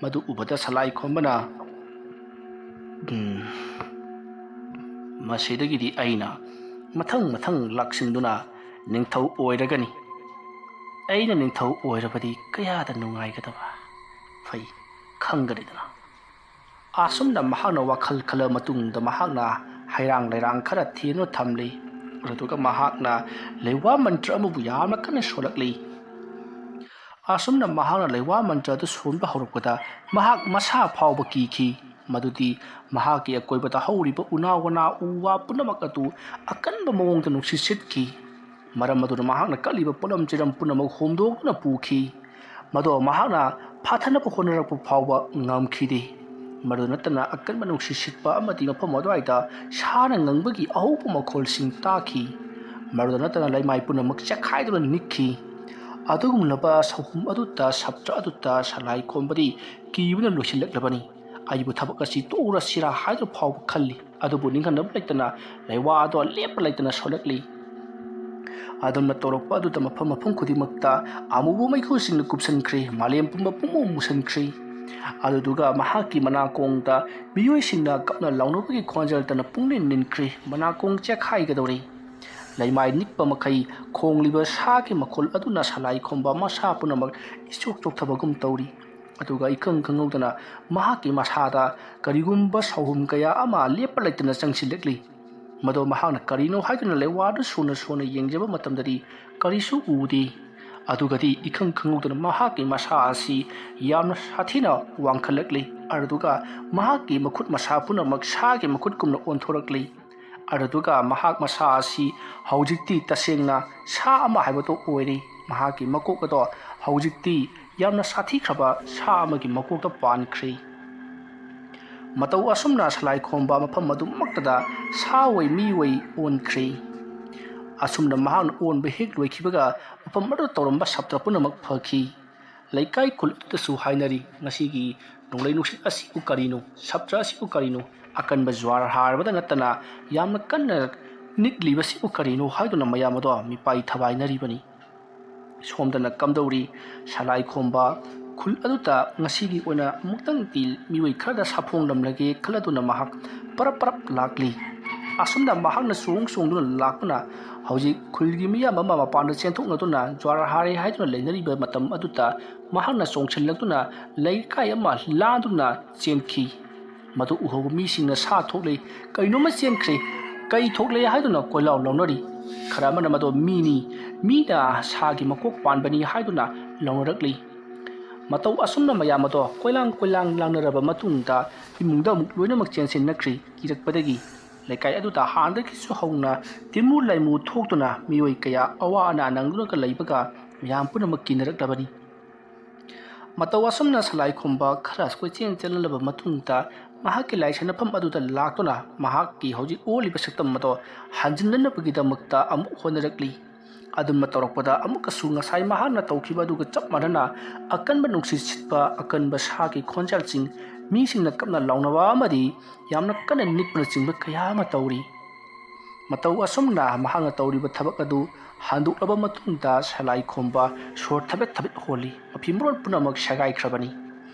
ꯃꯗꯨ ꯎꯕꯗ ꯁꯂꯥꯏ ꯈꯣꯝꯕꯅ, "ꯎꯝ, ꯃꯁꯤꯗꯒꯤꯗꯤ ꯑꯩꯅ ꯃꯊꯪ ꯃꯊꯪ ꯂꯥꯛꯁꯤꯟꯗꯨꯅ ꯅꯤꯡꯊꯧ ꯑꯣꯏꯔꯒꯅꯤ꯫ ꯑꯩꯅ ꯅꯤꯡꯊꯧ ꯑꯣꯏꯔꯕꯗꯤ ꯀꯌꯥꯗ ꯅꯨꯡꯉꯥꯏꯒꯗꯕ꯫ ꯐꯩ, ꯈꯪꯒꯅꯤꯗꯅ?" ꯑꯁꯨꯝꯅ ꯃꯍꯥꯛꯅ ꯋꯥꯈꯜ ꯈꯜꯂꯕ ꯃꯇꯨꯡꯗ ꯃꯍꯥꯛꯅ ꯍꯩꯔꯥꯡ ꯂꯩꯔꯥꯡ ꯈꯔ ꯊꯦꯝꯗꯨꯅ ꯊꯝꯂꯤ꯫ ꯑꯗꯨꯒ ꯃꯍꯥꯛꯅ ꯂꯩꯋꯥ ꯃꯟꯇ꯭ꯔ ꯑꯃꯕꯨ ꯌꯥꯝꯅ ꯀꯟꯅ ꯁꯣꯜꯂꯛꯂꯤ꯫ ꯑꯁꯨꯝꯅ ꯃꯍꯥꯛꯅ ꯂꯩꯋꯥ ꯃꯟꯇ꯭ꯔ ꯑꯗꯨ ꯁꯣꯟꯕ ꯍꯧꯔꯛꯄꯗ ꯃꯍꯥꯛ ꯃꯁꯥ ꯐꯥꯎꯕ ꯀꯤꯈꯤ꯫ ꯃꯗꯨꯗꯤ ꯃꯍꯥꯛꯀꯤ ꯑꯀꯣꯏꯕꯗ ꯍꯧꯔꯤꯕ ꯎꯅꯥ ꯋꯥꯅꯥ ꯎ ꯋꯥ ꯄꯨꯝꯅꯃꯛ ꯑꯗꯨ ꯑꯀꯟꯕ ꯃꯑꯣꯡꯗ ꯅꯨꯡꯁꯤꯠ ꯁꯤꯠꯈꯤ꯫ ꯃꯔꯝ ꯑꯗꯨꯅ ꯃꯍꯥꯛꯅ ꯀꯠꯂꯤꯕ ꯄꯣꯠꯂꯝ ꯆꯩꯔꯝ ꯄꯨꯝꯅꯃꯛ ꯍꯣꯝꯗꯣꯛꯇꯨꯅ ꯄꯨꯈꯤ꯫ ꯃꯗꯣ ꯃꯍꯥꯛꯅ ꯐꯥꯊꯅꯕ ꯍꯣꯠꯅꯔꯛꯄ ꯐꯥꯎꯕ ꯉꯝꯈꯤꯗꯦ꯫ ꯃꯗꯨ ꯅꯠꯇꯅ ꯑꯀꯟꯕ ꯅꯨꯡꯁꯤꯠ ꯁꯤꯠꯄ ꯑꯃꯗꯤ ꯃꯐꯝ ꯑꯗꯨꯋꯥꯏꯗ ꯁꯥꯅ ꯉꯪꯕꯒꯤ ꯑꯍꯧꯕ ꯃꯈꯣꯜꯁꯤꯡ ꯇꯥꯈꯤ꯫ ꯃꯗꯨꯗ ꯅꯠꯇꯅ ꯂꯩꯃꯥꯏ ꯄꯨꯝꯅꯃꯛ ꯆꯦꯛꯈꯥꯏꯗꯨꯅ ꯅꯤꯛꯈꯤ꯫ ꯑꯗꯨꯒꯨꯝꯂꯕ ꯁꯥꯍꯨꯝ ꯑꯗꯨꯗ ꯁꯞꯇ꯭ꯔ ꯑꯗꯨꯗ ꯁꯂꯥꯏ ꯈꯣꯝꯕꯗꯤ ꯀꯤꯕꯅ ꯂꯣꯏꯁꯤꯜꯂꯛꯂꯕꯅꯤ꯫ ꯑꯩꯕꯨ ꯊꯕꯛ ꯑꯁꯤ ꯇꯣꯛꯎꯔꯁꯤꯔꯥ ꯍꯥꯏꯗꯨꯅ ꯐꯥꯎꯕ ꯈꯜꯂꯤ꯫ ꯑꯗꯨꯕꯨ ꯅꯤꯡꯍꯟꯅꯕ ꯂꯩꯇꯅ ꯂꯩꯋꯥ ꯑꯗꯣ ꯂꯦꯞꯄ ꯂꯩꯇꯅ ꯁꯣꯜꯂꯛꯂꯤ꯫ ꯑꯗꯨꯝꯅ ꯇꯧꯔꯛꯄ ꯑꯗꯨꯗ ꯃꯐꯝ ꯃꯐꯝ ꯈꯨꯗꯤꯡꯃꯛꯇ ꯑꯃꯨꯕ ꯃꯩꯈꯨꯁꯤꯡꯅ ꯀꯨꯞꯁꯟꯈ꯭ꯔꯦ꯫ ꯃꯥꯂꯦꯝ ꯄꯨꯝꯕ ꯄꯨꯡꯃꯨ ꯃꯨꯁꯟꯈ꯭ꯔꯦ꯫ ꯑꯗꯨꯗꯨꯒ ꯃꯍꯥꯛꯀꯤ ꯃꯅꯥꯀꯣꯡꯗ ꯃꯤꯑꯣꯏꯁꯤꯡꯅ ꯀꯞꯅ ꯂꯥꯎꯅꯕꯒꯤ ꯈꯣꯟꯖꯦꯜꯇꯅ ꯄꯨꯡꯅꯤꯟ ꯅꯤꯟꯈ꯭ꯔꯦ꯫ ꯃꯅꯥꯀꯣꯡ ꯆꯦꯛꯈꯥꯏꯒꯗꯧꯔꯦ꯫ ꯂꯩꯃꯥꯏ ꯅꯤꯛꯄ ꯃꯈꯩ ꯈꯣꯡꯂꯤꯕ ꯁꯥꯒꯤ ꯃꯈꯣꯜ ꯑꯗꯨꯅ ꯁꯂꯥꯏ ꯈꯣꯝꯕ ꯃꯁꯥ ꯄꯨꯝꯅꯃꯛ ꯏꯆꯣꯛ ꯆꯣꯛꯊꯕꯒꯨꯝ ꯇꯧꯔꯤ꯫ ꯑꯗꯨꯒ ꯏꯈꯪ ꯈꯪꯍꯧꯗꯅ ꯃꯍꯥꯛꯀꯤ ꯃꯁꯥꯗ ꯀꯔꯤꯒꯨꯝꯕ ꯁꯥꯎꯍꯨꯝ ꯀꯌꯥ ꯑꯃ ꯂꯦꯞꯄ ꯂꯩꯇꯅ ꯆꯪꯁꯤꯜꯂꯛꯂꯤ꯫ ꯃꯗꯣ ꯃꯍꯥꯛꯅ ꯀꯔꯤꯅꯣ ꯍꯥꯏꯗꯨꯅ ꯂꯩꯋꯥꯗꯨ ꯁꯣꯟꯅ ꯁꯣꯟꯅ ꯌꯦꯡꯖꯕ ꯃꯇꯝꯗꯗꯤ ꯀꯔꯤꯁꯨ ꯎꯗꯦ꯫ ꯑꯗꯨꯒꯗꯤ ꯏꯈꯪ ꯈꯪꯍꯧꯗꯅ ꯃꯍꯥꯛꯀꯤ ꯃꯁꯥ ꯑꯁꯤ ꯌꯥꯝꯅ ꯁꯥꯊꯤꯅ ꯋꯥꯡꯈꯠꯂꯛꯂꯤ꯫ ꯑꯗꯨꯒ ꯃꯍꯥꯛꯀꯤ ꯃꯈꯨꯠ ꯃꯁꯥ ꯄꯨꯝꯅꯃꯛ ꯁꯥꯒꯤ ꯃꯈꯨꯠꯀꯨꯝꯅ ꯑꯣꯟꯊꯣꯔꯛꯂꯤ꯫ ꯑꯗꯨꯗꯨꯒ ꯃꯍꯥꯛ ꯃꯁꯥ ꯑꯁꯤ ꯍꯧꯖꯤꯛꯇꯤ ꯇꯁꯦꯡꯅ ꯁꯥ ꯑꯃ ꯍꯥꯏꯕꯗꯨ ꯑꯣꯏꯔꯦ꯫ ꯃꯍꯥꯛꯀꯤ ꯃꯀꯣꯛ ꯑꯗꯣ ꯍꯧꯖꯤꯛꯇꯤ ꯌꯥꯝꯅ ꯁꯥꯊꯤꯈ꯭ꯔꯕ ꯁꯥ ꯑꯃꯒꯤ ꯃꯀꯣꯛꯇ ꯄꯥꯟꯈ꯭ꯔꯦ꯫ ꯃꯇꯧ ꯑꯁꯨꯝꯅ ꯁꯂꯥꯏ ꯈꯣꯝꯕ ꯃꯐꯝ ꯑꯗꯨꯃꯛꯇꯗ ꯁꯥ ꯑꯣꯏ ꯃꯤ ꯑꯣꯏ ꯑꯣꯟꯈ꯭ꯔꯦ꯫ ꯑꯁꯨꯝꯅ ꯃꯍꯥꯛꯅ ꯑꯣꯟꯕ ꯍꯦꯛ ꯂꯣꯏꯈꯤꯕꯒ ꯃꯐꯝ ꯑꯗꯨꯗ ꯇꯧꯔꯝꯕ ꯁꯥꯇ꯭ꯔ ꯄꯨꯝꯅꯃꯛ ꯐꯈꯤ꯫ ꯂꯩꯀꯥꯏ ꯈꯨꯜ ꯑꯗꯨꯗꯁꯨ ꯍꯥꯏꯅꯔꯤ, "ꯉꯁꯤꯒꯤ ꯅꯣꯡꯂꯩ ꯅꯨꯡꯁꯤꯠ ꯑꯁꯤꯕꯨ ꯀꯔꯤꯅꯣ? ꯁꯥꯇ꯭ꯔ ꯑꯁꯤꯕꯨ ꯀꯔꯤꯅꯣ? ꯑꯀꯟꯕ ꯖ꯭ꯋꯥꯔ ꯍꯥꯔꯕꯗ ꯅꯠꯇꯅ ꯌꯥꯝꯅ ꯀꯟꯅ ꯅꯤꯛꯂꯤꯕꯁꯤꯕꯨ ꯀꯔꯤꯅꯣ?" ꯍꯥꯏꯗꯨꯅ ꯃꯌꯥꯝ ꯑꯗꯣ ꯃꯤꯄꯥꯏ ꯊꯕꯥꯏꯅꯔꯤꯕꯅꯤ꯫ ꯁꯣꯝꯗꯅ ꯀꯝꯗꯧꯔꯤ? ꯁꯂꯥꯏ ꯈꯣꯝꯕ ꯈꯨꯜ ꯑꯗꯨꯗ ꯉꯁꯤꯒꯤ ꯑꯣꯏꯅ ꯑꯃꯨꯛꯇꯪꯗꯤ ꯃꯤꯑꯣꯏ ꯈꯔꯗ ꯁꯥꯐꯣꯡꯂꯝꯂꯒꯦ ꯈꯜꯂꯗꯨꯅ ꯃꯍꯥꯛ ꯄꯔꯞ ꯄꯔꯞ ꯂꯥꯛꯂꯤ꯫ ꯑꯁꯨꯝꯅ ꯃꯍꯥꯛꯅ ꯆꯣꯡ ꯆꯣꯡꯗꯨꯅ ꯂꯥꯛꯇꯨꯅ ꯍꯧꯖꯤꯛ ꯈꯨꯜꯒꯤ ꯃꯤꯌꯥꯝ ꯑꯃ ꯃꯄꯥꯟꯗ ꯆꯦꯟꯊꯣꯛꯅꯗꯨꯅ ꯖ꯭ꯋꯥꯔ ꯍꯥꯔꯦ ꯍꯥꯏꯗꯨꯅ ꯂꯩꯅꯔꯤꯕ ꯃꯇꯝ ꯑꯗꯨꯗ ꯃꯍꯥꯛꯅ ꯆꯣꯡꯁꯤꯜꯂꯛꯇꯨꯅ ꯂꯩꯀꯥꯏ ꯑꯃ ꯂꯥꯟꯗꯨꯅ ꯆꯦꯟꯈꯤ꯫ ꯃꯗꯨ ꯎꯍꯧꯕ ꯃꯤꯁꯤꯡꯅ ꯁꯥ ꯊꯣꯛꯂꯦ, ꯀꯩꯅꯣꯝꯃ ꯆꯦꯟꯈ꯭ꯔꯦ, ꯀꯩ ꯊꯣꯛꯂꯦ ꯍꯥꯏꯗꯨꯅ ꯀꯣꯏꯂꯥꯎ ꯂꯥꯎꯅꯔꯤ꯫ ꯈꯔ ꯑꯃꯅ ꯃꯗꯣ ꯃꯤꯅꯤ, ꯃꯤꯅ ꯁꯥꯒꯤ ꯃꯀꯣꯛ ꯄꯥꯟꯕꯅꯤ ꯍꯥꯏꯗꯨꯅ ꯂꯥꯎꯅꯔꯛꯂꯤ꯫ ꯃꯇꯧ ꯑꯁꯨꯝꯅ ꯃꯌꯥꯝ ꯑꯗꯣ ꯀꯣꯏꯂꯥꯡ ꯀꯣꯏꯂꯥꯡ ꯂꯥꯡꯅꯔꯕ ꯃꯇꯨꯡꯗ ꯏꯃꯨꯡꯗ ꯑꯃꯨꯛ ꯂꯣꯏꯅꯃꯛ ꯆꯦꯟꯁꯤꯟꯅꯈ꯭ꯔꯤ꯫ ꯀꯤꯔꯛꯄꯗꯒꯤ ꯂꯩꯀꯥꯏ ꯑꯗꯨꯗ ꯍꯥꯟꯅꯗꯒꯤꯁꯨ ꯍꯧꯅ ꯇꯤꯃꯨ ꯂꯥꯏꯃꯨ ꯊꯣꯛꯇꯨꯅ ꯃꯤꯑꯣꯏ ꯀꯌꯥ ꯑꯋꯥ ꯑꯅꯥ ꯅꯪꯗꯨꯅꯒ ꯂꯩꯕꯒ ꯃꯌꯥꯝ ꯄꯨꯝꯅꯃꯛ ꯀꯤꯅꯔꯛꯂꯕꯅꯤ꯫ ꯃꯇꯧ ꯑꯁꯨꯝꯅ ꯁꯂꯥꯏꯈꯣꯝꯕ ꯈꯔ ꯀꯣꯏꯆꯦꯟ ꯆꯦꯜꯍꯜꯂꯕ ꯃꯇꯨꯡꯗ ꯃꯍꯥꯛꯀꯤ ꯂꯥꯏ ꯁꯥꯟꯅꯐꯝ ꯑꯗꯨꯗ ꯂꯥꯛꯇꯨꯅ ꯃꯍꯥꯛꯀꯤ ꯍꯧꯖꯤꯛ ꯑꯣꯜꯂꯤꯕ ꯁꯛꯇꯝ ꯑꯗꯣ ꯍꯟꯖꯤꯟꯅꯅꯕꯒꯤꯗꯃꯛꯇ ꯑꯃꯨꯛ ꯍꯣꯠꯅꯔꯛꯂꯤ꯫ ꯑꯗꯨꯝꯅ ꯇꯧꯔꯛꯄꯗ ꯑꯃꯨꯛꯀꯁꯨ ꯉꯁꯥꯏ ꯃꯍꯥꯛꯅ ꯇꯧꯈꯤꯕ ꯑꯗꯨꯒ ꯆꯞ ꯃꯥꯟꯅꯅ ꯑꯀꯟꯕ ꯅꯨꯡꯁꯤꯠ ꯁꯤꯠꯄ, ꯑꯀꯟꯕ ꯁꯥꯒꯤ ꯈꯣꯟꯖꯦꯜꯁꯤꯡ, ꯃꯤꯁꯤꯡꯅ ꯀꯞꯅ ꯂꯥꯎꯅꯕ ꯑꯃꯗꯤ ꯌꯥꯝꯅ ꯀꯟꯅ ꯅꯤꯛꯄꯅꯆꯤꯡꯕ ꯀꯌꯥ ꯑꯃ ꯇꯧꯔꯤ꯫ ꯃꯇꯧ ꯑꯁꯨꯝꯅ ꯃꯍꯥꯛꯅ ꯇꯧꯔꯤꯕ ꯊꯕꯛ ꯑꯗꯨ ꯍꯟꯗꯣꯛꯂꯕ ꯃꯇꯨꯡꯗ ꯁꯂꯥꯏꯈꯣꯝꯕ ꯁꯣꯔ ꯊꯕꯦꯠ ꯊꯕꯦꯠ ꯍꯣꯜꯂꯤ꯫ ꯃꯐꯤ ꯃꯔꯣꯟ ꯄꯨꯝꯅꯃꯛ ꯁꯦꯒꯥꯏꯈ꯭ꯔꯕꯅꯤ꯫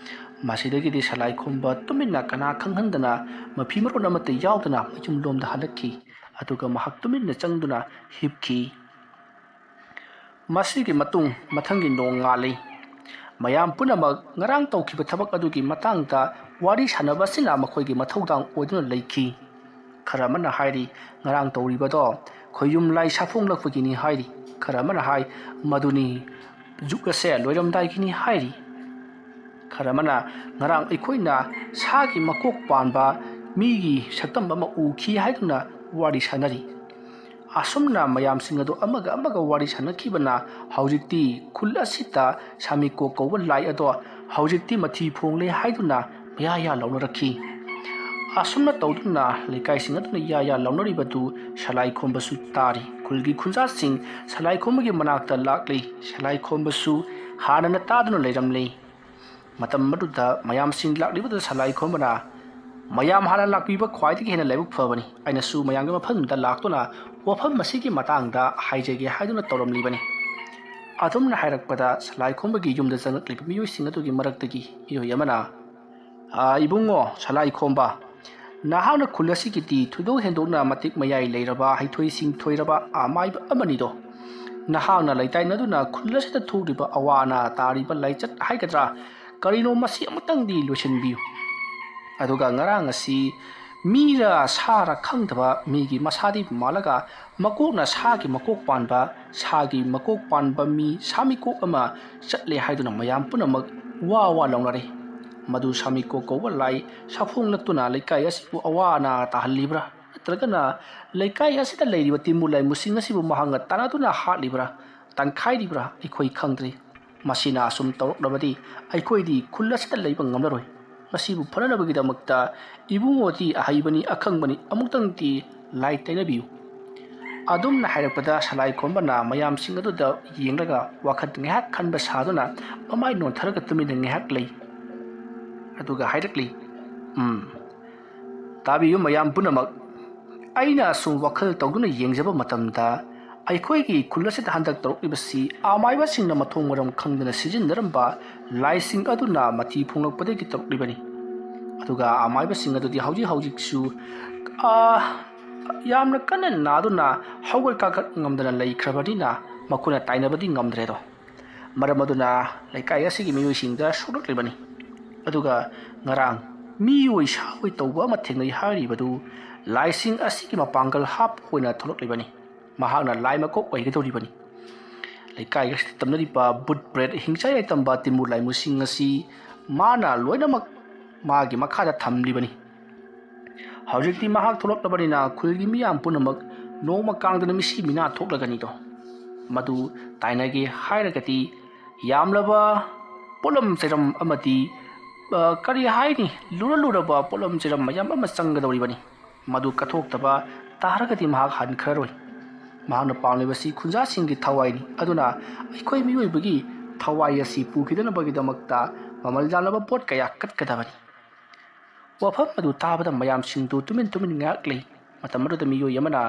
ꯃꯁꯤꯗꯒꯤꯗꯤ ꯁꯂꯥꯏꯈꯣꯝꯕ ꯇꯨꯃꯤꯟꯅ ꯀꯅꯥ ꯈꯪꯍꯟꯗꯅ ꯃꯐꯤ ꯃꯔꯣꯟ ꯑꯃꯠꯇ ꯌꯥꯎꯗꯅ ꯃꯌꯨꯝꯂꯣꯝꯗ ꯍꯜꯂꯛꯈꯤ꯫ ꯑꯗꯨꯒ ꯃꯍꯥꯛ ꯇꯨꯃꯤꯟꯅ ꯆꯪꯗꯨꯅ ꯍꯤꯞꯈꯤ꯫ ꯃꯁꯤꯒꯤ ꯃꯇꯨꯡ ꯃꯊꯪꯒꯤ ꯅꯣꯡꯉꯥꯜꯂꯤ꯫ ꯃꯌꯥꯝ ꯄꯨꯝꯅꯃꯛ ꯉꯔꯥꯡ ꯇꯧꯈꯤꯕ ꯊꯕꯛ ꯑꯗꯨꯒꯤ ꯃꯇꯥꯡꯗ ꯋꯥꯔꯤ ꯁꯥꯟꯅꯕ ꯑꯁꯤꯅ ꯃꯈꯣꯏꯒꯤ ꯃꯊꯧꯗꯥꯡ ꯑꯣꯏꯗꯨꯅ ꯂꯩꯈꯤ꯫ ꯈꯔ ꯑꯃꯅ ꯍꯥꯏꯔꯤ, "ꯉꯔꯥꯡ ꯇꯧꯔꯤꯕꯗꯣ ꯈꯣꯏꯌꯨꯝ ꯂꯥꯏ ꯁꯥꯐꯣꯡꯂꯛꯄꯒꯤꯅꯤ" ꯍꯥꯏꯔꯤ꯫ ꯈꯔ ꯑꯃꯅ ꯍꯥꯏ, "ꯃꯗꯨꯅꯤ ꯖꯨꯛ ꯑꯁꯦ ꯂꯣꯏꯔꯝꯗꯥꯏꯒꯤꯅꯤ" ꯍꯥꯏꯔꯤ꯫ ꯈꯔ ꯑꯃꯅ, "ꯉꯔꯥꯡ ꯑꯩꯈꯣꯏꯅ ꯁꯥꯒꯤ ꯃꯀꯣꯛ ꯄꯥꯟꯕ ꯃꯤꯒꯤ ꯁꯛꯇꯝ ꯑꯃ ꯎꯈꯤ" ꯍꯥꯏꯗꯨꯅ ꯋꯥꯔꯤ ꯁꯥꯟꯅꯔꯤ꯫ ꯑꯁꯨꯝꯅ ꯃꯌꯥꯝꯁꯤꯡ ꯑꯗꯨ ꯑꯃꯒ ꯑꯃꯒ ꯋꯥꯔꯤ ꯁꯥꯟꯅꯈꯤꯕꯅ ꯍꯧꯖꯤꯛꯇꯤ ꯈꯨꯜ ꯑꯁꯤꯗ ꯁꯥꯃꯤꯀꯣꯛ ꯀꯧꯕ ꯂꯥꯏ ꯑꯗꯣ ꯍꯧꯖꯤꯛꯇꯤ ꯃꯊꯤ ꯐꯣꯡꯂꯦ ꯍꯥꯏꯗꯨꯅ ꯃꯌꯥ ꯌꯥ ꯂꯥꯎꯅꯔꯛꯈꯤ꯫ ꯑꯁꯨꯝꯅ ꯇꯧꯗꯨꯅ ꯂꯩꯀꯥꯏꯁꯤꯡ ꯑꯗꯨꯅ ꯌꯥ ꯌꯥ ꯂꯥꯎꯅꯔꯤꯕꯗꯨ ꯁꯂꯥꯏꯈꯣꯝꯕꯁꯨ ꯇꯥꯔꯤ꯫ ꯈꯨꯜꯒꯤ ꯈꯨꯟꯖꯥꯁꯤꯡ ꯁꯂꯥꯏꯈꯣꯝꯕꯒꯤ ꯃꯅꯥꯛꯇ ꯂꯥꯛꯂꯤ꯫ ꯁꯂꯥꯏꯈꯣꯝꯕꯁꯨ ꯍꯥꯟꯅꯅ ꯇꯥꯗꯨꯅ ꯂꯩꯔꯝꯂꯤ꯫ ꯃꯇꯝ ꯑꯗꯨꯗ ꯃꯌꯥꯝꯁꯤꯡ ꯂꯥꯛꯂꯤꯕꯗꯨ ꯁꯂꯥꯏꯈꯣꯝꯕꯅ, "ꯃꯌꯥꯝ ꯍꯥꯟꯅ ꯂꯥꯛꯄꯤꯕ ꯈ꯭ꯋꯥꯏꯗꯒꯤ ꯍꯦꯟꯅ ꯂꯥꯏꯕꯛ ꯐꯕꯅꯤ꯫ ꯑꯩꯅꯁꯨ ꯃꯌꯥꯝꯒꯤ ꯃꯐꯝꯗ ꯂꯥꯛꯇꯨꯅ ꯋꯥꯐꯝ ꯑꯁꯤꯒꯤ ꯃꯇꯥꯡꯗ ꯍꯥꯏꯖꯒꯦ" ꯍꯥꯏꯗꯨꯅ ꯇꯧꯔꯝꯂꯤꯕꯅꯤ꯫ ꯑꯗꯨꯝꯅ ꯍꯥꯏꯔꯛꯄꯗ ꯁꯂꯥꯏꯈꯣꯝꯕꯒꯤ ꯌꯨꯝꯗ ꯆꯪꯂꯛꯂꯤꯕ ꯃꯤꯑꯣꯏꯁꯤꯡ ꯑꯗꯨꯒꯤ ꯃꯔꯛꯇꯒꯤ ꯃꯤꯑꯣꯏ ꯑꯃꯅ, "ꯑ, ꯏꯕꯨꯡꯉꯣ ꯁꯂꯥꯏꯈꯣꯝꯕ, ꯅꯍꯥꯛꯅ ꯈꯨꯜ ꯑꯁꯤꯒꯤꯗꯤ ꯊꯣꯏꯗꯣꯛ ꯍꯦꯟꯗꯣꯛꯅ ꯃꯇꯤꯛ ꯃꯌꯥꯏ ꯂꯩꯔꯕ, ꯍꯩꯊꯣꯏ ꯁꯤꯡꯊꯣꯏꯔꯕ ꯑꯃꯥꯏꯕ ꯑꯃꯅꯤꯗꯣ꯫ ꯅꯍꯥꯛꯅ ꯂꯩꯇꯥꯏꯅꯗꯨꯅ ꯈꯨꯜ ꯑꯁꯤꯗ ꯊꯣꯛꯂꯤꯕ ꯑꯋꯥ ꯑꯅꯥ ꯇꯥꯔꯤꯕ ꯂꯥꯏꯆꯠ ꯍꯥꯏꯒꯗ꯭ꯔꯥ, ꯀꯔꯤꯅꯣ, ꯃꯁꯤ ꯑꯃꯨꯛꯇꯪꯗꯤ ꯂꯣꯏꯁꯤꯟꯕꯤꯌꯨ"꯫ ꯑꯗꯨꯒ ꯉꯔꯥꯡ ꯑꯁꯤ ꯃꯤꯔ ꯁꯥꯔ ꯈꯪꯗꯕ ꯃꯤꯒꯤ ꯃꯁꯥꯗꯤ ꯃꯥꯜꯂꯒ ꯃꯀꯣꯛꯅ ꯁꯥꯒꯤ ꯃꯀꯣꯛ ꯄꯥꯟꯕ, ꯁꯥꯒꯤ ꯃꯀꯣꯛ ꯄꯥꯟꯕ ꯃꯤ ꯁꯥꯃꯤꯀꯣꯛ ꯑꯃ ꯆꯠꯂꯦ ꯍꯥꯏꯗꯨꯅ ꯃꯌꯥꯝ ꯄꯨꯝꯅꯃꯛ ꯋꯥ ꯋꯥ ꯂꯥꯎꯅꯔꯦ꯫ ꯃꯗꯨ ꯁꯥꯃꯤꯀꯣꯛ ꯀꯧꯕ ꯂꯥꯏ ꯁꯥꯐꯣꯡꯂꯛꯇꯨꯅ ꯂꯩꯀꯥꯏ ꯑꯁꯤꯕꯨ ꯑꯋꯥ ꯑꯅꯥ ꯇꯥꯍꯜꯂꯤꯕ꯭ꯔꯥ, ꯅꯠꯇ꯭ꯔꯒꯅ ꯂꯩꯀꯥꯏ ꯑꯁꯤꯗ ꯂꯩꯔꯤꯕ ꯇꯤꯃꯨ ꯂꯥꯏꯃꯨꯁꯤꯡ ꯑꯁꯤꯕꯨ ꯃꯍꯥꯛꯅ ꯇꯥꯟꯅꯗꯨꯅ ꯍꯥꯠꯂꯤꯕ꯭ꯔꯥ, ꯇꯥꯟꯈꯥꯏꯔꯤꯕ꯭ꯔꯥ, ꯑꯩꯈꯣꯏ ꯈꯪꯗ꯭ꯔꯦ꯫ ꯃꯁꯤꯅ ꯑꯁꯨꯝ ꯇꯧꯔꯛꯂꯕꯗꯤ ꯑꯩꯈꯣꯏꯗꯤ ꯈꯨꯜ ꯑꯁꯤꯗ ꯂꯩꯕ ꯉꯝꯂꯔꯣꯏ꯫ ꯃꯁꯤꯕꯨ ꯐꯅꯅꯕꯒꯤꯗꯃꯛꯇ ꯏꯕꯨꯡꯉꯣꯗꯤ ꯑꯍꯩꯕꯅꯤ, ꯑꯈꯪꯕꯅꯤ, ꯑꯃꯨꯛꯇꯪꯗꯤ ꯂꯥꯏ ꯇꯩꯅꯕꯤꯌꯨ꯫ ꯑꯗꯨꯝꯅ ꯍꯥꯏꯔꯛꯄꯗ ꯁꯂꯥꯏ ꯈꯣꯝꯕꯅ ꯃꯌꯥꯝꯁꯤꯡ ꯑꯗꯨꯗ ꯌꯦꯡꯂꯒ ꯋꯥꯈꯜ ꯉꯥꯏꯍꯥꯛ ꯈꯟꯕ ꯁꯥꯗꯨꯅ ꯃꯃꯥꯏ ꯅꯣꯟꯊꯔꯒ ꯇꯨꯃꯤꯟꯅ ꯉꯥꯏꯍꯥꯛ ꯂꯩ꯫ ꯑꯗꯨꯒ ꯍꯥꯏꯔꯛꯂꯤ, "ꯎꯝ, ꯇꯥꯕꯤꯌꯨ ꯃꯌꯥꯝ ꯄꯨꯝꯅꯃꯛ, ꯑꯩꯅ ꯑꯁꯨꯝ ꯋꯥꯈꯜ ꯇꯧꯗꯨꯅ ꯌꯦꯡꯖꯕ ꯃꯇꯝꯗ ꯑꯩꯈꯣꯏꯒꯤ ꯈꯨꯜ ꯑꯁꯤꯗ ꯍꯟꯗꯛ ꯇꯧꯔꯛꯂꯤꯕꯁꯤ ꯑꯃꯥꯏꯕꯁꯤꯡꯅ ꯃꯊꯣꯡ ꯃꯔꯝ ꯈꯪꯗꯅ ꯁꯤꯖꯤꯟꯅꯔꯝꯕ ꯂꯥꯏꯁꯤꯡ ꯑꯗꯨꯅ ꯃꯊꯤ ꯐꯣꯡꯂꯛꯄꯗꯒꯤ ꯇꯧꯔꯛꯂꯤꯕꯅꯤ꯫ ꯑꯗꯨꯒ ꯑꯃꯥꯏꯕꯁꯤꯡ ꯑꯗꯨꯗꯤ ꯍꯧꯖꯤꯛ ꯍꯧꯖꯤꯛꯁꯨ, ꯑꯥ, ꯌꯥꯝꯅ ꯀꯟꯅ ꯅꯥꯗꯨꯅ ꯍꯧꯒꯠ ꯀꯥꯈꯠ ꯉꯝꯗꯅ ꯂꯩꯈ꯭ꯔꯕꯅꯤꯅ ꯃꯈꯣꯏꯅ ꯇꯥꯏꯅꯕꯗꯤ ꯉꯝꯗ꯭ꯔꯦꯗꯣ꯫ ꯃꯔꯝ ꯑꯗꯨꯅ ꯂꯩꯀꯥꯏ ꯑꯁꯤꯒꯤ ꯃꯤꯑꯣꯏꯁꯤꯡꯗ ꯁꯣꯛꯂꯛꯂꯤꯕꯅꯤ꯫ ꯑꯗꯨꯒ ꯉꯔꯥꯡ ꯃꯤꯑꯣꯏ ꯁꯥꯑꯣꯏ ꯇꯧꯕ ꯑꯃ ꯊꯦꯡꯅꯩ ꯍꯥꯏꯔꯤꯕꯗꯨ ꯂꯥꯏꯁꯤꯡ ꯑꯁꯤꯒꯤ ꯃꯄꯥꯡꯒꯜ ꯍꯥꯞꯄ ꯑꯣꯏꯅ ꯊꯣꯛꯂꯛꯂꯤꯕꯅꯤ꯫ ꯃꯍꯥꯛꯅ ꯂꯥꯏ ꯃꯀꯣꯛ ꯑꯣꯏꯒꯗꯧꯔꯤꯕꯅꯤ꯫ ꯂꯩꯀꯥꯏ ꯑꯁꯤꯗ ꯇꯝꯅꯔꯤꯕ ꯕꯨꯠ ꯄ꯭ꯔꯦꯠ ꯍꯤꯡꯆꯥꯏ ꯇꯝꯕ ꯇꯤꯃꯨ ꯂꯥꯏꯃꯨꯁꯤꯡ ꯑꯁꯤ ꯃꯥꯅ ꯂꯣꯏꯅꯃꯛ ꯃꯥꯒꯤ ꯃꯈꯥꯗ ꯊꯝꯂꯤꯕꯅꯤ꯫ ꯍꯧꯖꯤꯛꯇꯤ ꯃꯍꯥꯛ ꯊꯣꯛꯂꯛꯂꯕꯅꯤꯅ ꯈꯨꯜꯒꯤ ꯃꯤꯌꯥꯝ ꯄꯨꯝꯅꯃꯛ ꯅꯣꯡꯃ ꯀꯥꯡꯗꯅ ꯃꯤꯁꯤ ꯃꯤꯅꯥ ꯊꯣꯛꯂꯒꯅꯤꯗꯣ꯫ ꯃꯗꯨ ꯇꯥꯏꯅꯒꯦ ꯍꯥꯏꯔꯒꯗꯤ ꯌꯥꯝꯂꯕ ꯄꯣꯠꯂꯝ ꯆꯩꯔꯝ ꯑꯃꯗꯤ, ꯑ, ꯀꯔꯤ ꯍꯥꯏꯅꯤ, ꯂꯨꯔ ꯂꯨꯔꯕ ꯄꯣꯠꯂꯝ ꯆꯩꯔꯝ ꯃꯌꯥꯝ ꯑꯃ ꯆꯪꯒꯗꯧꯔꯤꯕꯅꯤ꯫ ꯃꯗꯨ ꯀꯠꯊꯣꯛꯇꯕ ꯇꯥꯔꯒꯗꯤ ꯃꯍꯥꯛ ꯍꯟꯈ꯭ꯔꯔꯣꯏ꯫ ꯃꯍꯥꯛꯅ ꯄꯥꯝꯂꯤꯕꯁꯤ ꯈꯨꯟꯖꯥꯁꯤꯡꯒꯤ ꯊꯋꯥꯏꯅꯤ꯫ ꯑꯗꯨꯅ ꯑꯩꯈꯣꯏ ꯃꯤꯑꯣꯏꯕꯒꯤ ꯊꯋꯥꯏ ꯑꯁꯤ ꯄꯨꯈꯤꯗꯅꯕꯒꯤꯗꯃꯛꯇ ꯃꯃꯜ ꯌꯥꯝꯂꯕ ꯄꯣꯠ ꯀꯌꯥ ꯀꯠꯀꯗꯕꯅꯤ꯫ ꯋꯥꯐꯝ ꯑꯗꯨ ꯇꯥꯕꯗ ꯃꯌꯥꯝꯁꯤꯡꯗꯨ ꯇꯨꯃꯤꯟ ꯇꯨꯃꯤꯟ ꯉꯥꯏꯍꯥꯛ ꯂꯩ꯫ ꯃꯇꯝ ꯑꯗꯨꯗ ꯃꯤꯑꯣꯏ ꯑꯃꯅ,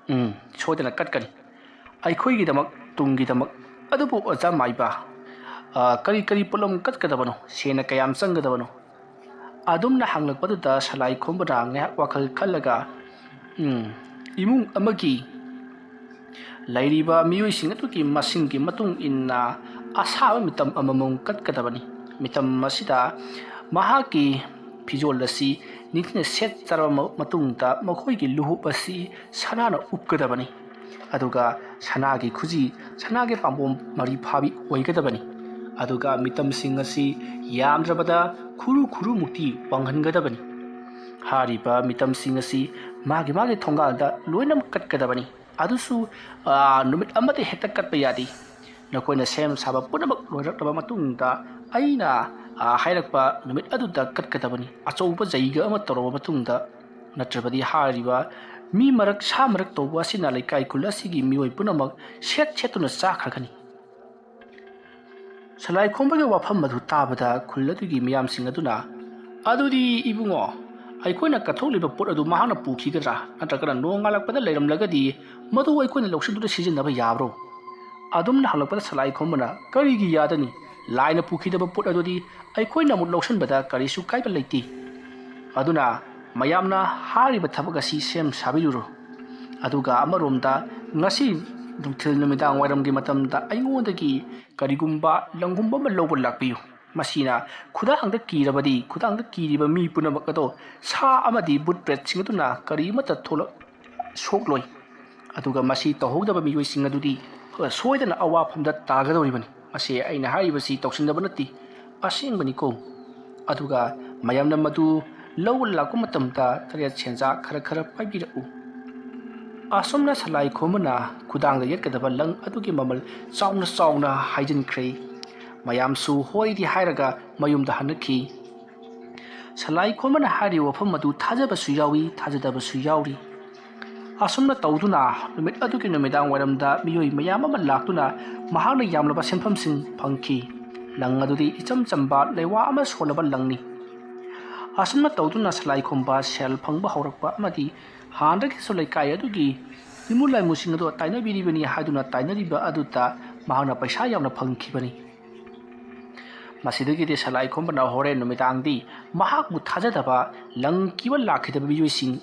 "ꯎꯝ, ꯁꯣꯏꯗꯅ ꯀꯠꯀꯅꯤ꯫ ꯑꯩꯈꯣꯏꯒꯤꯗꯃꯛ, ꯇꯨꯡꯒꯤꯗꯃꯛ꯫ ꯑꯗꯨꯕꯨ ꯑꯣꯖꯥ ꯃꯥꯏꯕ, ꯑ, ꯀꯔꯤ ꯀꯔꯤ ꯄꯣꯠꯂꯝ ꯀꯠꯀꯗꯕꯅꯣ? ꯁꯦꯟꯅ ꯀꯌꯥꯝ ꯆꯪꯒꯗꯕꯅꯣ?" ꯑꯗꯨꯝꯅ ꯍꯪꯂꯛꯄꯗꯨꯗ ꯁꯂꯥꯏ ꯈꯣꯝꯕꯅ ꯉꯥꯏꯍꯥꯛ ꯋꯥꯈꯜ ꯈꯜꯂꯒ, "ꯎꯝ, ꯏꯃꯨꯡ ꯑꯃꯒꯤ ꯂꯩꯔꯤꯕ ꯃꯤꯑꯣꯏꯁꯤꯡ ꯑꯗꯨꯒꯤ ꯃꯁꯤꯡꯒꯤ ꯃꯇꯨꯡ ꯏꯟꯅ ꯑꯁꯥꯕ ꯃꯤꯇꯝ ꯑꯃꯃꯝ ꯀꯠꯀꯗꯕꯅꯤ꯫ ꯃꯤꯇꯝ ꯑꯁꯤꯗ ꯃꯍꯥꯛꯀꯤ ꯐꯤꯖꯣꯜ ꯑꯁꯤ ꯅꯤꯡꯊꯤꯅ ꯁꯦꯠ ꯆꯥꯔꯕ ꯃ-, ꯃꯇꯨꯡꯗ ꯃꯈꯣꯏꯒꯤ ꯂꯨꯍꯨꯞ ꯑꯁꯤ ꯁꯅꯥꯅ ꯎꯞꯀꯗꯕꯅꯤ꯫ ꯑꯗꯨꯒ ꯁꯅꯥꯒꯤ ꯈꯨꯖꯤ, ꯁꯅꯥꯒꯤ ꯄꯥꯝꯕꯣꯝ ꯃꯔꯤ ꯐꯥꯕꯤ ꯑꯣꯏꯒꯗꯕꯅꯤ꯫ ꯑꯗꯨꯒ ꯃꯤꯇꯝꯁꯤꯡ ꯑꯁꯤ ꯌꯥꯝꯗ꯭ꯔꯕꯗ ꯈꯨꯔꯨ ꯈꯨꯔꯨꯃꯨꯛꯇꯤ ꯋꯥꯡꯍꯟꯒꯗꯕꯅꯤ꯫ ꯍꯥꯏꯔꯤꯕ ꯃꯤꯇꯝꯁꯤꯡ ꯑꯁꯤ ꯃꯥꯒꯤ ꯃꯥꯒꯤ ꯊꯣꯡꯒꯥꯜꯗ ꯂꯣꯏꯅꯃꯛ ꯀꯠꯀꯗꯕꯅꯤ꯫ ꯑꯗꯨꯁꯨ, ꯑ, ꯅꯨꯃꯤꯠ ꯑꯃꯗ ꯍꯦꯛꯇ ꯀꯠꯄ ꯌꯥꯗꯦ꯫ ꯅꯈꯣꯏꯅ ꯁꯦꯝ ꯁꯥꯕ ꯄꯨꯝꯅꯃꯛ ꯂꯣꯏꯔꯛꯂꯕ ꯃꯇꯨꯡꯗ ꯑꯩꯅ, ꯑ, ꯍꯥꯏꯔꯛꯄ ꯅꯨꯃꯤꯠ ꯑꯗꯨꯗ ꯀꯠꯀꯗꯕꯅꯤ꯫ ꯑꯆꯧꯕ ꯖꯩꯒ ꯑꯃ ꯇꯧꯔꯕ ꯃꯇꯨꯡꯗ, ꯅꯠꯇ꯭ꯔꯕꯗꯤ ꯍꯥꯏꯔꯤꯕ ꯃꯤ ꯃꯔꯛ, ꯁꯥ ꯃꯔꯛ ꯇꯧꯕ ꯑꯁꯤꯅ ꯂꯩꯀꯥꯏ ꯈꯨꯜ ꯑꯁꯤꯒꯤ ꯃꯤꯑꯣꯏ ꯄꯨꯝꯅꯃꯛ ꯁꯦꯠ ꯁꯦꯠꯇꯨꯅ ꯆꯥꯈ꯭ꯔꯒꯅꯤ꯫ ꯁꯂꯥꯏ ꯈꯣꯝꯕꯒꯤ ꯋꯥꯐꯝ ꯑꯗꯨ ꯇꯥꯕꯗ ꯈꯨꯜ ꯑꯗꯨꯒꯤ ꯃꯤꯌꯥꯝꯁꯤꯡ ꯑꯗꯨꯅ, "ꯑꯗꯨꯗꯤ ꯏꯕꯨꯡꯉꯣ, ꯑꯩꯈꯣꯏꯅ ꯀꯠꯊꯣꯛꯂꯤꯕ ꯄꯣꯠ ꯑꯗꯨ ꯃꯍꯥꯛꯅ ꯄꯨꯈꯤꯒꯗ꯭ꯔꯥ? ꯅꯠꯇ꯭ꯔꯒꯅ ꯅꯣꯡꯉꯥꯜꯂꯛꯄꯗ ꯂꯩꯔꯝꯂꯒꯗꯤ ꯃꯗꯨ ꯑꯩꯈꯣꯏꯅ ꯂꯧꯁꯤꯟꯗꯨꯅ ꯁꯤꯖꯤꯟꯅꯕ ꯌꯥꯕ꯭ꯔꯣ?" ꯑꯗꯨꯝꯅ ꯍꯪꯂꯛꯄꯗ ꯁꯂꯥꯏ ꯈꯣꯝꯕꯅ, "ꯀꯔꯤꯒꯤ ꯌꯥꯗꯅꯤ? ꯂꯥꯏꯅ ꯄꯨꯈꯤꯗꯕ ꯄꯣꯠ ꯑꯗꯨꯗꯤ ꯑꯩꯈꯣꯏꯅ ꯑꯃꯨꯛ ꯂꯧꯁꯤꯟꯕꯗ ꯀꯔꯤꯁꯨ ꯀꯥꯏꯕ ꯂꯩꯇꯦ꯫ ꯑꯗꯨꯅ ꯃꯌꯥꯝꯅ ꯍꯥꯏꯔꯤꯕ ꯊꯕꯛ ꯑꯁꯤ ꯁꯦꯝ ꯁꯥꯕꯤꯔꯨꯔꯣ꯫ ꯑꯗꯨꯒ ꯑꯃꯔꯣꯝꯗ ꯉꯁꯤ ꯅꯨꯡꯊꯤꯜ ꯅꯨꯃꯤꯗꯥꯡ ꯋꯥꯏꯔꯝꯒꯤ ꯃꯇꯝꯗ ꯑꯩꯉꯣꯟꯗꯒꯤ ꯀꯔꯤꯒꯨꯝꯕ ꯂꯪꯒꯨꯝꯕ ꯑꯃ ꯂꯧꯕ ꯂꯥꯛꯄꯤꯌꯨ꯫ ꯃꯁꯤꯅ ꯈꯨꯗꯥꯡꯗ ꯀꯤꯔꯕꯗꯤ, ꯈꯨꯗꯥꯡꯗ ꯀꯤꯔꯤꯕ ꯃꯤ ꯄꯨꯝꯅꯃꯛ ꯑꯗꯣ ꯁꯥ ꯑꯃꯗꯤ ꯕꯨꯠ ꯄ꯭ꯔꯦꯠꯁꯤꯡ ꯑꯗꯨꯅ ꯀꯔꯤꯃꯠꯇ ꯊꯣꯛꯂꯛ-, ꯁꯣꯛꯂꯣꯏ꯫ ꯑꯗꯨꯒ ꯃꯁꯤ ꯇꯧꯍꯧꯗꯕ ꯃꯤꯑꯣꯏꯁꯤꯡ ꯑꯗꯨꯗꯤ ꯁꯣꯏꯗꯅ ꯑꯋꯥꯐꯝꯗ ꯇꯥꯒꯗꯧꯔꯤꯕꯅꯤ꯫ ꯃꯁꯤ ꯑꯩꯅ ꯍꯥꯏꯔꯤꯕꯁꯤ ꯇꯧꯁꯤꯟꯅꯕ ꯅꯠꯇꯦ, ꯑꯁꯦꯡꯕꯅꯤꯀꯣ꯫ ꯑꯗꯨꯒ ꯃꯌꯥꯝꯅ ꯃꯗꯨ ꯂꯧꯕ ꯂꯥꯛꯄ ꯃꯇꯝꯗ ꯇꯔꯦꯠ ꯁꯦꯟꯖꯥ ꯈꯔ ꯈꯔ ꯄꯥꯏꯕꯤꯔꯛꯎ꯫" ꯑꯁꯨꯝꯅ ꯁꯂꯥꯏ ꯈꯣꯝꯕꯅ ꯈꯨꯗꯥꯡꯗ ꯌꯦꯠꯀꯗꯕ ꯂꯪ ꯑꯗꯨꯒꯤ ꯃꯃꯜ ꯆꯥꯎꯅ ꯆꯥꯎꯅ ꯍꯥꯏꯖꯤꯟꯈ꯭ꯔꯦ꯫ ꯃꯌꯥꯝꯁꯨ ꯍꯣꯏꯗꯤ ꯍꯥꯏꯔꯒ ꯃꯌꯨꯝꯗ ꯍꯟꯅꯈꯤ꯫ ꯁꯂꯥꯏ ꯈꯣꯝꯕꯅ ꯍꯥꯏꯔꯤꯕ ꯋꯥꯐꯝ ꯑꯗꯨ ꯊꯥꯖꯕꯁꯨ ꯌꯥꯎꯏ, ꯊꯥꯖꯗꯕꯁꯨ ꯌꯥꯎꯔꯤ꯫ ꯑꯁꯨꯝꯅ ꯇꯧꯗꯨꯅ ꯅꯨꯃꯤꯠ ꯑꯗꯨꯒꯤ ꯅꯨꯃꯤꯗꯥꯡ ꯋꯥꯏꯔꯝꯗ ꯃꯤꯑꯣꯏ ꯃꯌꯥꯝ ꯑꯃ ꯂꯥꯛꯇꯨꯅ ꯃꯍꯥꯛꯅ ꯌꯥꯝꯂꯕ ꯁꯦꯟꯐꯝꯁꯤꯡ ꯐꯪꯈꯤ꯫ ꯂꯪ ꯑꯗꯨꯗꯤ ꯏꯆꯝ ꯆꯝꯕ ꯂꯩꯋꯥ ꯑꯃ ꯁꯣꯜꯂꯕ ꯂꯪꯅꯤ꯫ ꯑꯁꯨꯝꯅ ꯇꯧꯗꯨꯅ ꯁꯂꯥꯏ ꯈꯣꯝꯕ ꯁꯦꯜ ꯐꯪꯕ ꯍꯧꯔꯛꯄ ꯑꯃꯗꯤ ꯍꯥꯟꯅꯗꯒꯤꯁꯨ ꯂꯩꯀꯥꯏ ꯑꯗꯨꯒꯤ ꯏꯃꯨ ꯂꯥꯏꯃꯨꯁꯤꯡ ꯑꯗꯨ ꯇꯥꯏꯅꯕꯤꯔꯤꯕꯅꯤ ꯍꯥꯏꯗꯨꯅ ꯇꯥꯏꯅꯔꯤꯕ ꯑꯗꯨꯗ ꯃꯍꯥꯛꯅ ꯄꯩꯁꯥ ꯌꯥꯝꯅ ꯐꯪꯈꯤꯕꯅꯤ꯫ ꯃꯁꯤꯗꯒꯤꯗꯤ ꯁꯂꯥꯏ ꯈꯣꯝꯕꯅ ꯍꯣꯔꯦꯟ ꯅꯨꯃꯤꯗꯥꯡꯗꯤ ꯃꯍꯥꯛꯄꯨ ꯊꯥꯖꯗꯕ ꯂꯪ ꯀꯤꯕ ꯂꯥꯛꯈꯤꯗꯕ ꯃꯤꯑꯣꯏꯁꯤꯡ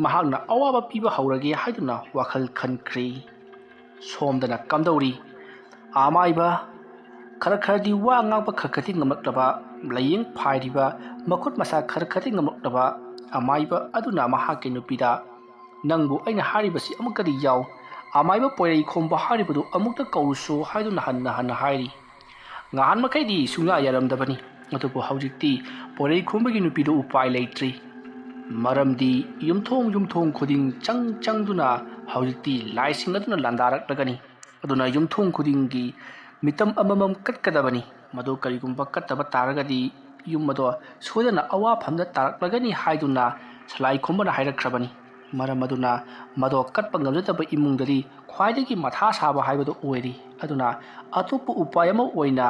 ꯃꯍꯥꯛꯅ ꯑꯋꯥꯕ ꯄꯤꯕ ꯍꯧꯔꯒꯦ ꯍꯥꯏꯗꯨꯅ ꯋꯥꯈꯜ ꯈꯟꯈ꯭ꯔꯦ꯫ ꯁꯣꯝꯗꯅ ꯀꯝꯗꯧꯔꯤ? ꯑꯃꯥꯏꯕ, ꯈꯔ ꯈꯔꯗꯤ ꯋꯥ ꯉꯥꯡꯕ ꯈꯔ ꯈꯔꯗꯤ ꯉꯝꯂꯛꯂꯕ, ꯂꯥꯏꯌꯦꯡ ꯐꯥꯏꯔꯤꯕ, ꯃꯈꯨꯠ ꯃꯁꯥ ꯈꯔ ꯈꯔꯗꯤ ꯉꯝꯂꯛꯂꯕ ꯑꯃꯥꯏꯕ ꯑꯗꯨꯅ ꯃꯍꯥꯛꯀꯤ ꯅꯨꯄꯤꯗ, "ꯅꯪꯕꯨ ꯑꯩꯅ ꯍꯥꯏꯔꯤꯕꯁꯤ ꯑꯃꯨꯛꯀꯗꯤ ꯌꯥꯎ, ꯑꯃꯥꯏꯕ ꯄꯣꯏꯔꯩ ꯈꯣꯝꯕ ꯍꯥꯏꯔꯤꯕꯗꯨ ꯑꯃꯨꯛꯇ ꯀꯧꯔꯨꯁꯨ" ꯍꯥꯏꯗꯨꯅ ꯍꯟꯅ ꯍꯟꯅ ꯍꯥꯏꯔꯤ꯫ ꯉꯍꯥꯟ ꯃꯈꯩꯗꯤ ꯁꯨꯡꯌꯥ ꯌꯥꯔꯝꯗꯕꯅꯤ, ꯑꯗꯨꯕꯨ ꯍꯧꯖꯤꯛꯇꯤ ꯄꯣꯏꯔꯩ ꯈꯣꯝꯕꯒꯤ ꯅꯨꯄꯤꯗꯨ ꯎꯄꯥꯏ ꯂꯩꯇ꯭ꯔꯤ꯫ ꯃꯔꯝꯗꯤ ꯌꯨꯝꯊꯣꯡ ꯌꯨꯝꯊꯣꯡ ꯈꯨꯗꯤꯡ ꯆꯪ ꯆꯪꯗꯨꯅ ꯍꯧꯖꯤꯛꯇꯤ ꯂꯥꯏꯁꯤꯡ ꯑꯗꯨꯅ ꯂꯥꯟꯗꯥꯔꯛꯂꯒꯅꯤ꯫ ꯑꯗꯨꯅ ꯌꯨꯝꯊꯣꯡ ꯈꯨꯗꯤꯡꯒꯤ ꯃꯤꯇꯝ ꯑꯃꯃꯝ ꯀꯠꯀꯗꯕꯅꯤ꯫ ꯃꯗꯨ ꯀꯔꯤꯒꯨꯝꯕ ꯀꯠꯇꯕ ꯇꯥꯔꯒꯗꯤ ꯌꯨꯝ ꯑꯗꯣ ꯁꯣꯏꯗꯅ ꯑꯋꯥꯐꯝꯗ ꯇꯥꯔꯛꯂꯒꯅꯤ ꯍꯥꯏꯗꯨꯅ ꯁꯂꯥꯏ ꯈꯣꯝꯕꯅ ꯍꯥꯏꯔꯛꯈ꯭ꯔꯕꯅꯤ꯫ ꯃꯔꯝ ꯑꯗꯨꯅ ꯃꯗꯣ ꯀꯠꯄ ꯉꯝꯖꯗꯕ ꯏꯃꯨꯡꯗꯗꯤ ꯈ꯭ꯋꯥꯏꯗꯒꯤ ꯃꯊꯥ ꯁꯥꯕ ꯍꯥꯏꯕꯗꯨ ꯑꯣꯏꯔꯤ꯫ ꯑꯗꯨꯅ ꯑꯇꯣꯞꯄ ꯎꯄꯥꯏ ꯑꯃ ꯑꯣꯏꯅ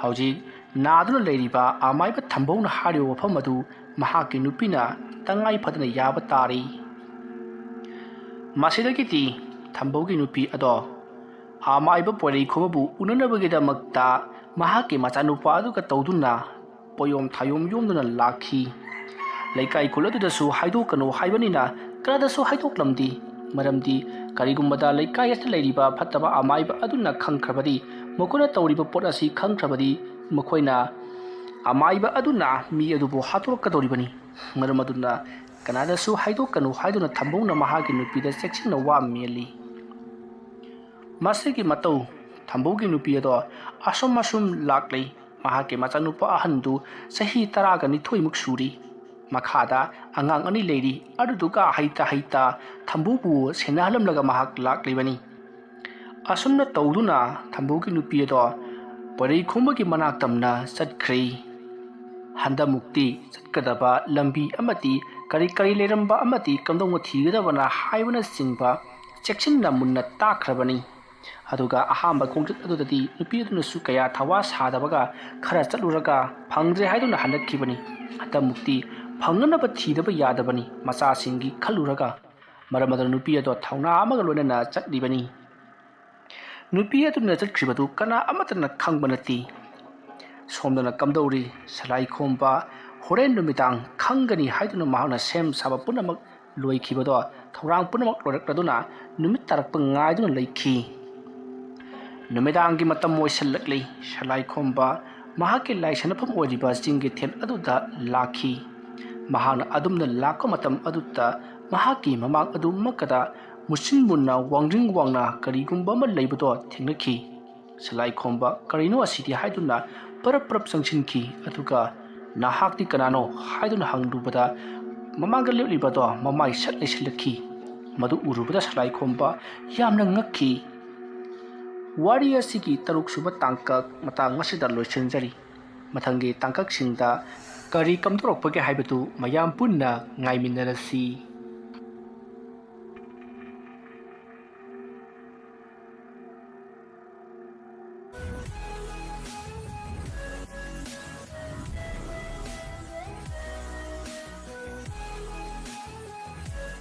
ꯍꯧꯖꯤꯛ ꯅꯥꯗꯨꯅ ꯂꯩꯔꯤꯕ ꯑꯃꯥꯏꯕ ꯊꯝꯕꯧꯅ ꯍꯥꯏꯔꯤꯕ ꯋꯥꯐꯝ ꯑꯗꯨ ꯃꯍꯥꯛꯀꯤ ꯅꯨꯄꯤꯅ ꯇꯉꯥꯏ ꯐꯗꯅ ꯌꯥꯕ ꯇꯥꯔꯤ꯫ ꯃꯁꯤꯗꯒꯤꯗꯤ ꯊꯝꯕꯧꯒꯤ ꯅꯨꯄꯤ ꯑꯗꯣ ꯑꯃꯥꯏꯕ ꯄꯣꯏꯔꯩꯈꯣꯝꯕꯕꯨ ꯎꯅꯅꯕꯒꯤꯗꯃꯛꯇ ꯃꯍꯥꯛꯀꯤ ꯃꯆꯥꯅꯨꯄꯥ ꯑꯗꯨꯒ ꯇꯧꯗꯨꯅ ꯄꯣꯌꯣꯝ ꯊꯥꯌꯣꯝ ꯌꯣꯝꯗꯨꯅ ꯂꯥꯛꯈꯤ꯫ ꯂꯩꯀꯥꯏ ꯈꯨꯜ ꯑꯗꯨꯗꯁꯨ ꯍꯥꯏꯗꯣꯛꯀꯅꯨ ꯍꯥꯏꯕꯅꯤꯅ ꯀꯅꯥꯗꯁꯨ ꯍꯥꯏꯗꯣꯛꯂꯝꯗꯦ꯫ ꯃꯔꯝꯗꯤ ꯀꯔꯤꯒꯨꯝꯕꯗ ꯂꯩꯀꯥꯏ ꯑꯁꯤꯗ ꯂꯩꯔꯤꯕ ꯐꯠꯇꯕ ꯑꯃꯥꯏꯕ ꯑꯗꯨꯅ ꯈꯪꯈ꯭ꯔꯕꯗꯤ, ꯃꯈꯣꯏꯅ ꯇꯧꯔꯤꯕ ꯄꯣꯠ ꯑꯁꯤ ꯈꯪꯈ꯭ꯔꯕꯗꯤ, ꯃꯈꯣꯏꯅ ꯑꯃꯥꯏꯕ ꯑꯗꯨꯅ ꯃꯤ ꯑꯗꯨꯕꯨ ꯍꯥꯠꯇꯣꯔꯛꯀꯗꯧꯔꯤꯕꯅꯤ꯫ ꯃꯔꯝ ꯑꯗꯨꯅ ꯀꯅꯥꯗꯁꯨ ꯍꯥꯏꯗꯣꯛꯀꯅꯨ ꯍꯥꯏꯗꯨꯅ ꯊꯝꯕꯧꯅ ꯃꯍꯥꯛꯀꯤ ꯅꯨꯄꯤꯗ ꯆꯦꯛꯁꯤꯟꯅ ꯋꯥ ꯃꯦꯜꯂꯤ꯫ ꯃꯁꯤꯒꯤ ꯃꯇꯧ ꯊꯝꯕꯧꯒꯤ ꯅꯨꯄꯤ ꯑꯗꯣ ꯑꯁꯨꯝ ꯑꯁꯨꯝ ꯂꯥꯛꯂꯤ꯫ ꯃꯍꯥꯛꯀꯤ ꯃꯆꯥꯅꯨꯄꯥ ꯑꯍꯟꯗꯨ ꯆꯍꯤ ꯇꯔꯥꯒ ꯅꯤꯊꯣꯏꯃꯨꯛ ꯁꯨꯔꯤ꯫ ꯃꯈꯥꯗ ꯑꯉꯥꯡ ꯑꯅꯤ ꯂꯩꯔꯤ꯫ ꯑꯗꯨꯗꯨꯒ ꯍꯩꯇ ꯍꯩꯇ ꯊꯝꯕꯧꯕꯨ ꯁꯦꯟꯅꯍꯜꯂꯝꯂꯒ ꯃꯍꯥꯛ ꯂꯥꯛꯂꯤꯕꯅꯤ꯫ ꯑꯁꯨꯝꯅ ꯇꯧꯗꯨꯅ ꯊꯝꯕꯧꯒꯤ ꯅꯨꯄꯤ ꯑꯗꯣ ꯄꯣꯏꯔꯩꯈꯣꯝꯕꯒꯤ ꯃꯅꯥꯛ ꯇꯝꯅ ꯆꯠꯈ꯭ꯔꯦ꯫ ꯍꯟꯗꯛꯃꯨꯛꯇꯤ ꯆꯠꯀꯗꯕ ꯂꯝꯕꯤ ꯑꯃꯗꯤ ꯀꯔꯤ ꯀꯔꯤ ꯂꯩꯔꯝꯕ ꯑꯃꯗꯤ ꯀꯝꯗꯧꯅ ꯊꯤꯒꯗꯕꯅ ꯍꯥꯏꯕꯅꯆꯤꯡꯕ ꯆꯦꯛꯁꯤꯟꯅ ꯃꯨꯟꯅ ꯇꯥꯛꯈ꯭ꯔꯕꯅꯤ꯫ ꯑꯗꯨꯒ ꯑꯍꯥꯟꯕ ꯈꯣꯡꯆꯠ ꯑꯗꯨꯗꯗꯤ ꯅꯨꯄꯤ ꯑꯗꯨꯅꯁꯨ ꯀꯌꯥ ꯊꯋꯥ ꯁꯥꯗꯕꯒ ꯈꯔ ꯆꯠꯂꯨꯔꯒ ꯐꯪꯗ꯭ꯔꯦ ꯍꯥꯏꯗꯨꯅ ꯍꯜꯂꯛꯈꯤꯕꯅꯤ꯫ ꯍꯟꯗꯛꯃꯨꯛꯇꯤ ꯐꯪꯅꯅꯕ ꯊꯤꯗꯕ ꯌꯥꯗꯕꯅꯤ ꯃꯆꯥꯁꯤꯡꯒꯤ ꯈꯜꯂꯨꯔꯒ꯫ ꯃꯔꯝ ꯑꯗꯨꯅ ꯅꯨꯄꯤ ꯑꯗꯣ ꯊꯧꯅꯥ ꯑꯃꯒ ꯂꯣꯏꯅꯅ ꯆꯠꯂꯤꯕꯅꯤ꯫ ꯅꯨꯄꯤ ꯑꯗꯨꯅ ꯆꯠꯈ꯭ꯔꯤꯕꯗꯨ ꯀꯅꯥ ꯑꯃꯠꯇꯅ ꯈꯪꯕ ꯅꯠꯇꯦ꯫ ꯁꯣꯝꯗꯅ ꯀꯝꯗꯧꯔꯤ, ꯁꯂꯥꯏ ꯈꯣꯝꯕ ꯍꯣꯔꯦꯟ ꯅꯨꯃꯤꯗꯥꯡ ꯈꯪꯒꯅꯤ ꯍꯥꯏꯗꯨꯅ ꯃꯍꯥꯛꯅ ꯁꯦꯝ ꯁꯥꯕ ꯄꯨꯝꯅꯃꯛ ꯂꯣꯏꯈꯤꯕꯗꯣ ꯊꯧꯔꯥꯡ ꯄꯨꯝꯅꯃꯛ ꯂꯣꯏꯔꯛꯂꯗꯨꯅ ꯅꯨꯃꯤꯠ ꯇꯥꯔꯛꯄ ꯉꯥꯏꯗꯨꯅ ꯂꯩꯈꯤ꯫ ꯅꯨꯃꯤꯗꯥꯡꯒꯤ ꯃꯇꯝ ꯑꯣꯏꯁꯤꯜꯂꯛꯂꯤ꯫ ꯁꯂꯥꯏꯈꯣꯝꯕ ꯃꯍꯥꯛꯀꯤ ꯂꯥꯏ ꯁꯥꯟꯅꯐꯝ ꯑꯣꯏꯔꯤꯕ ꯆꯤꯡꯒꯤ ꯊꯦꯜ ꯑꯗꯨꯗ ꯂꯥꯛꯈꯤ꯫ ꯃꯍꯥꯛꯅ ꯑꯗꯨꯝꯅ ꯂꯥꯛꯄ ꯃꯇꯝ ꯑꯗꯨꯗ ꯃꯍꯥꯛꯀꯤ ꯃꯃꯥꯡ ꯑꯗꯨꯃꯛꯀꯗ ꯃꯨꯁꯤꯟ ꯃꯨꯟꯅ ꯋꯥꯡꯗ꯭ꯔꯤꯡ ꯋꯥꯡꯅ ꯀꯔꯤꯒꯨꯝꯕ ꯑꯃ ꯂꯩꯕꯗꯣ ꯊꯦꯡꯅꯈꯤ꯫ ꯁꯂꯥꯏꯈꯣꯝꯕ "ꯀꯔꯤꯅꯣ ꯑꯁꯤꯗꯤ?" ꯍꯥꯏꯗꯨꯅ ꯄꯔꯞ ꯄꯔꯞ ꯆꯪꯁꯤꯟꯈꯤ꯫ ꯑꯗꯨꯒ "ꯅꯍꯥꯛꯇꯤ ꯀꯅꯥꯅꯣ?" ꯍꯥꯏꯗꯨꯅ ꯍꯪꯂꯨꯕꯗ ꯃꯃꯥꯡꯗ ꯂꯦꯞꯂꯤꯕꯗꯣ ꯃꯃꯥꯏ ꯁꯠ ꯂꯩꯁꯤꯜꯂꯛꯈꯤ꯫ ꯃꯗꯨ ꯎꯔꯨꯕꯗ ꯁꯂꯥꯏꯈꯣꯝꯕ ꯌꯥꯝꯅ ꯉꯛꯈꯤ꯫ ꯋꯥꯔꯤ ꯑꯁꯤꯒꯤ ꯇꯔꯨꯛ ꯁꯨꯕ ꯇꯥꯡꯀꯛ ꯃꯇꯥꯡ ꯑꯁꯤꯗ ꯂꯣꯏꯁꯤꯟꯖꯔꯤ꯫ ꯃꯊꯪꯒꯤ ꯇꯥꯡꯀꯛꯁꯤꯡꯗ ꯀꯔꯤ ꯀꯝꯗꯧꯔꯛꯄꯒꯦ ꯍꯥꯏꯕꯗꯨ ꯃꯌꯥꯝ ꯄꯨꯟꯅ ꯉꯥꯏꯃꯤꯟꯅꯔꯁꯤ꯫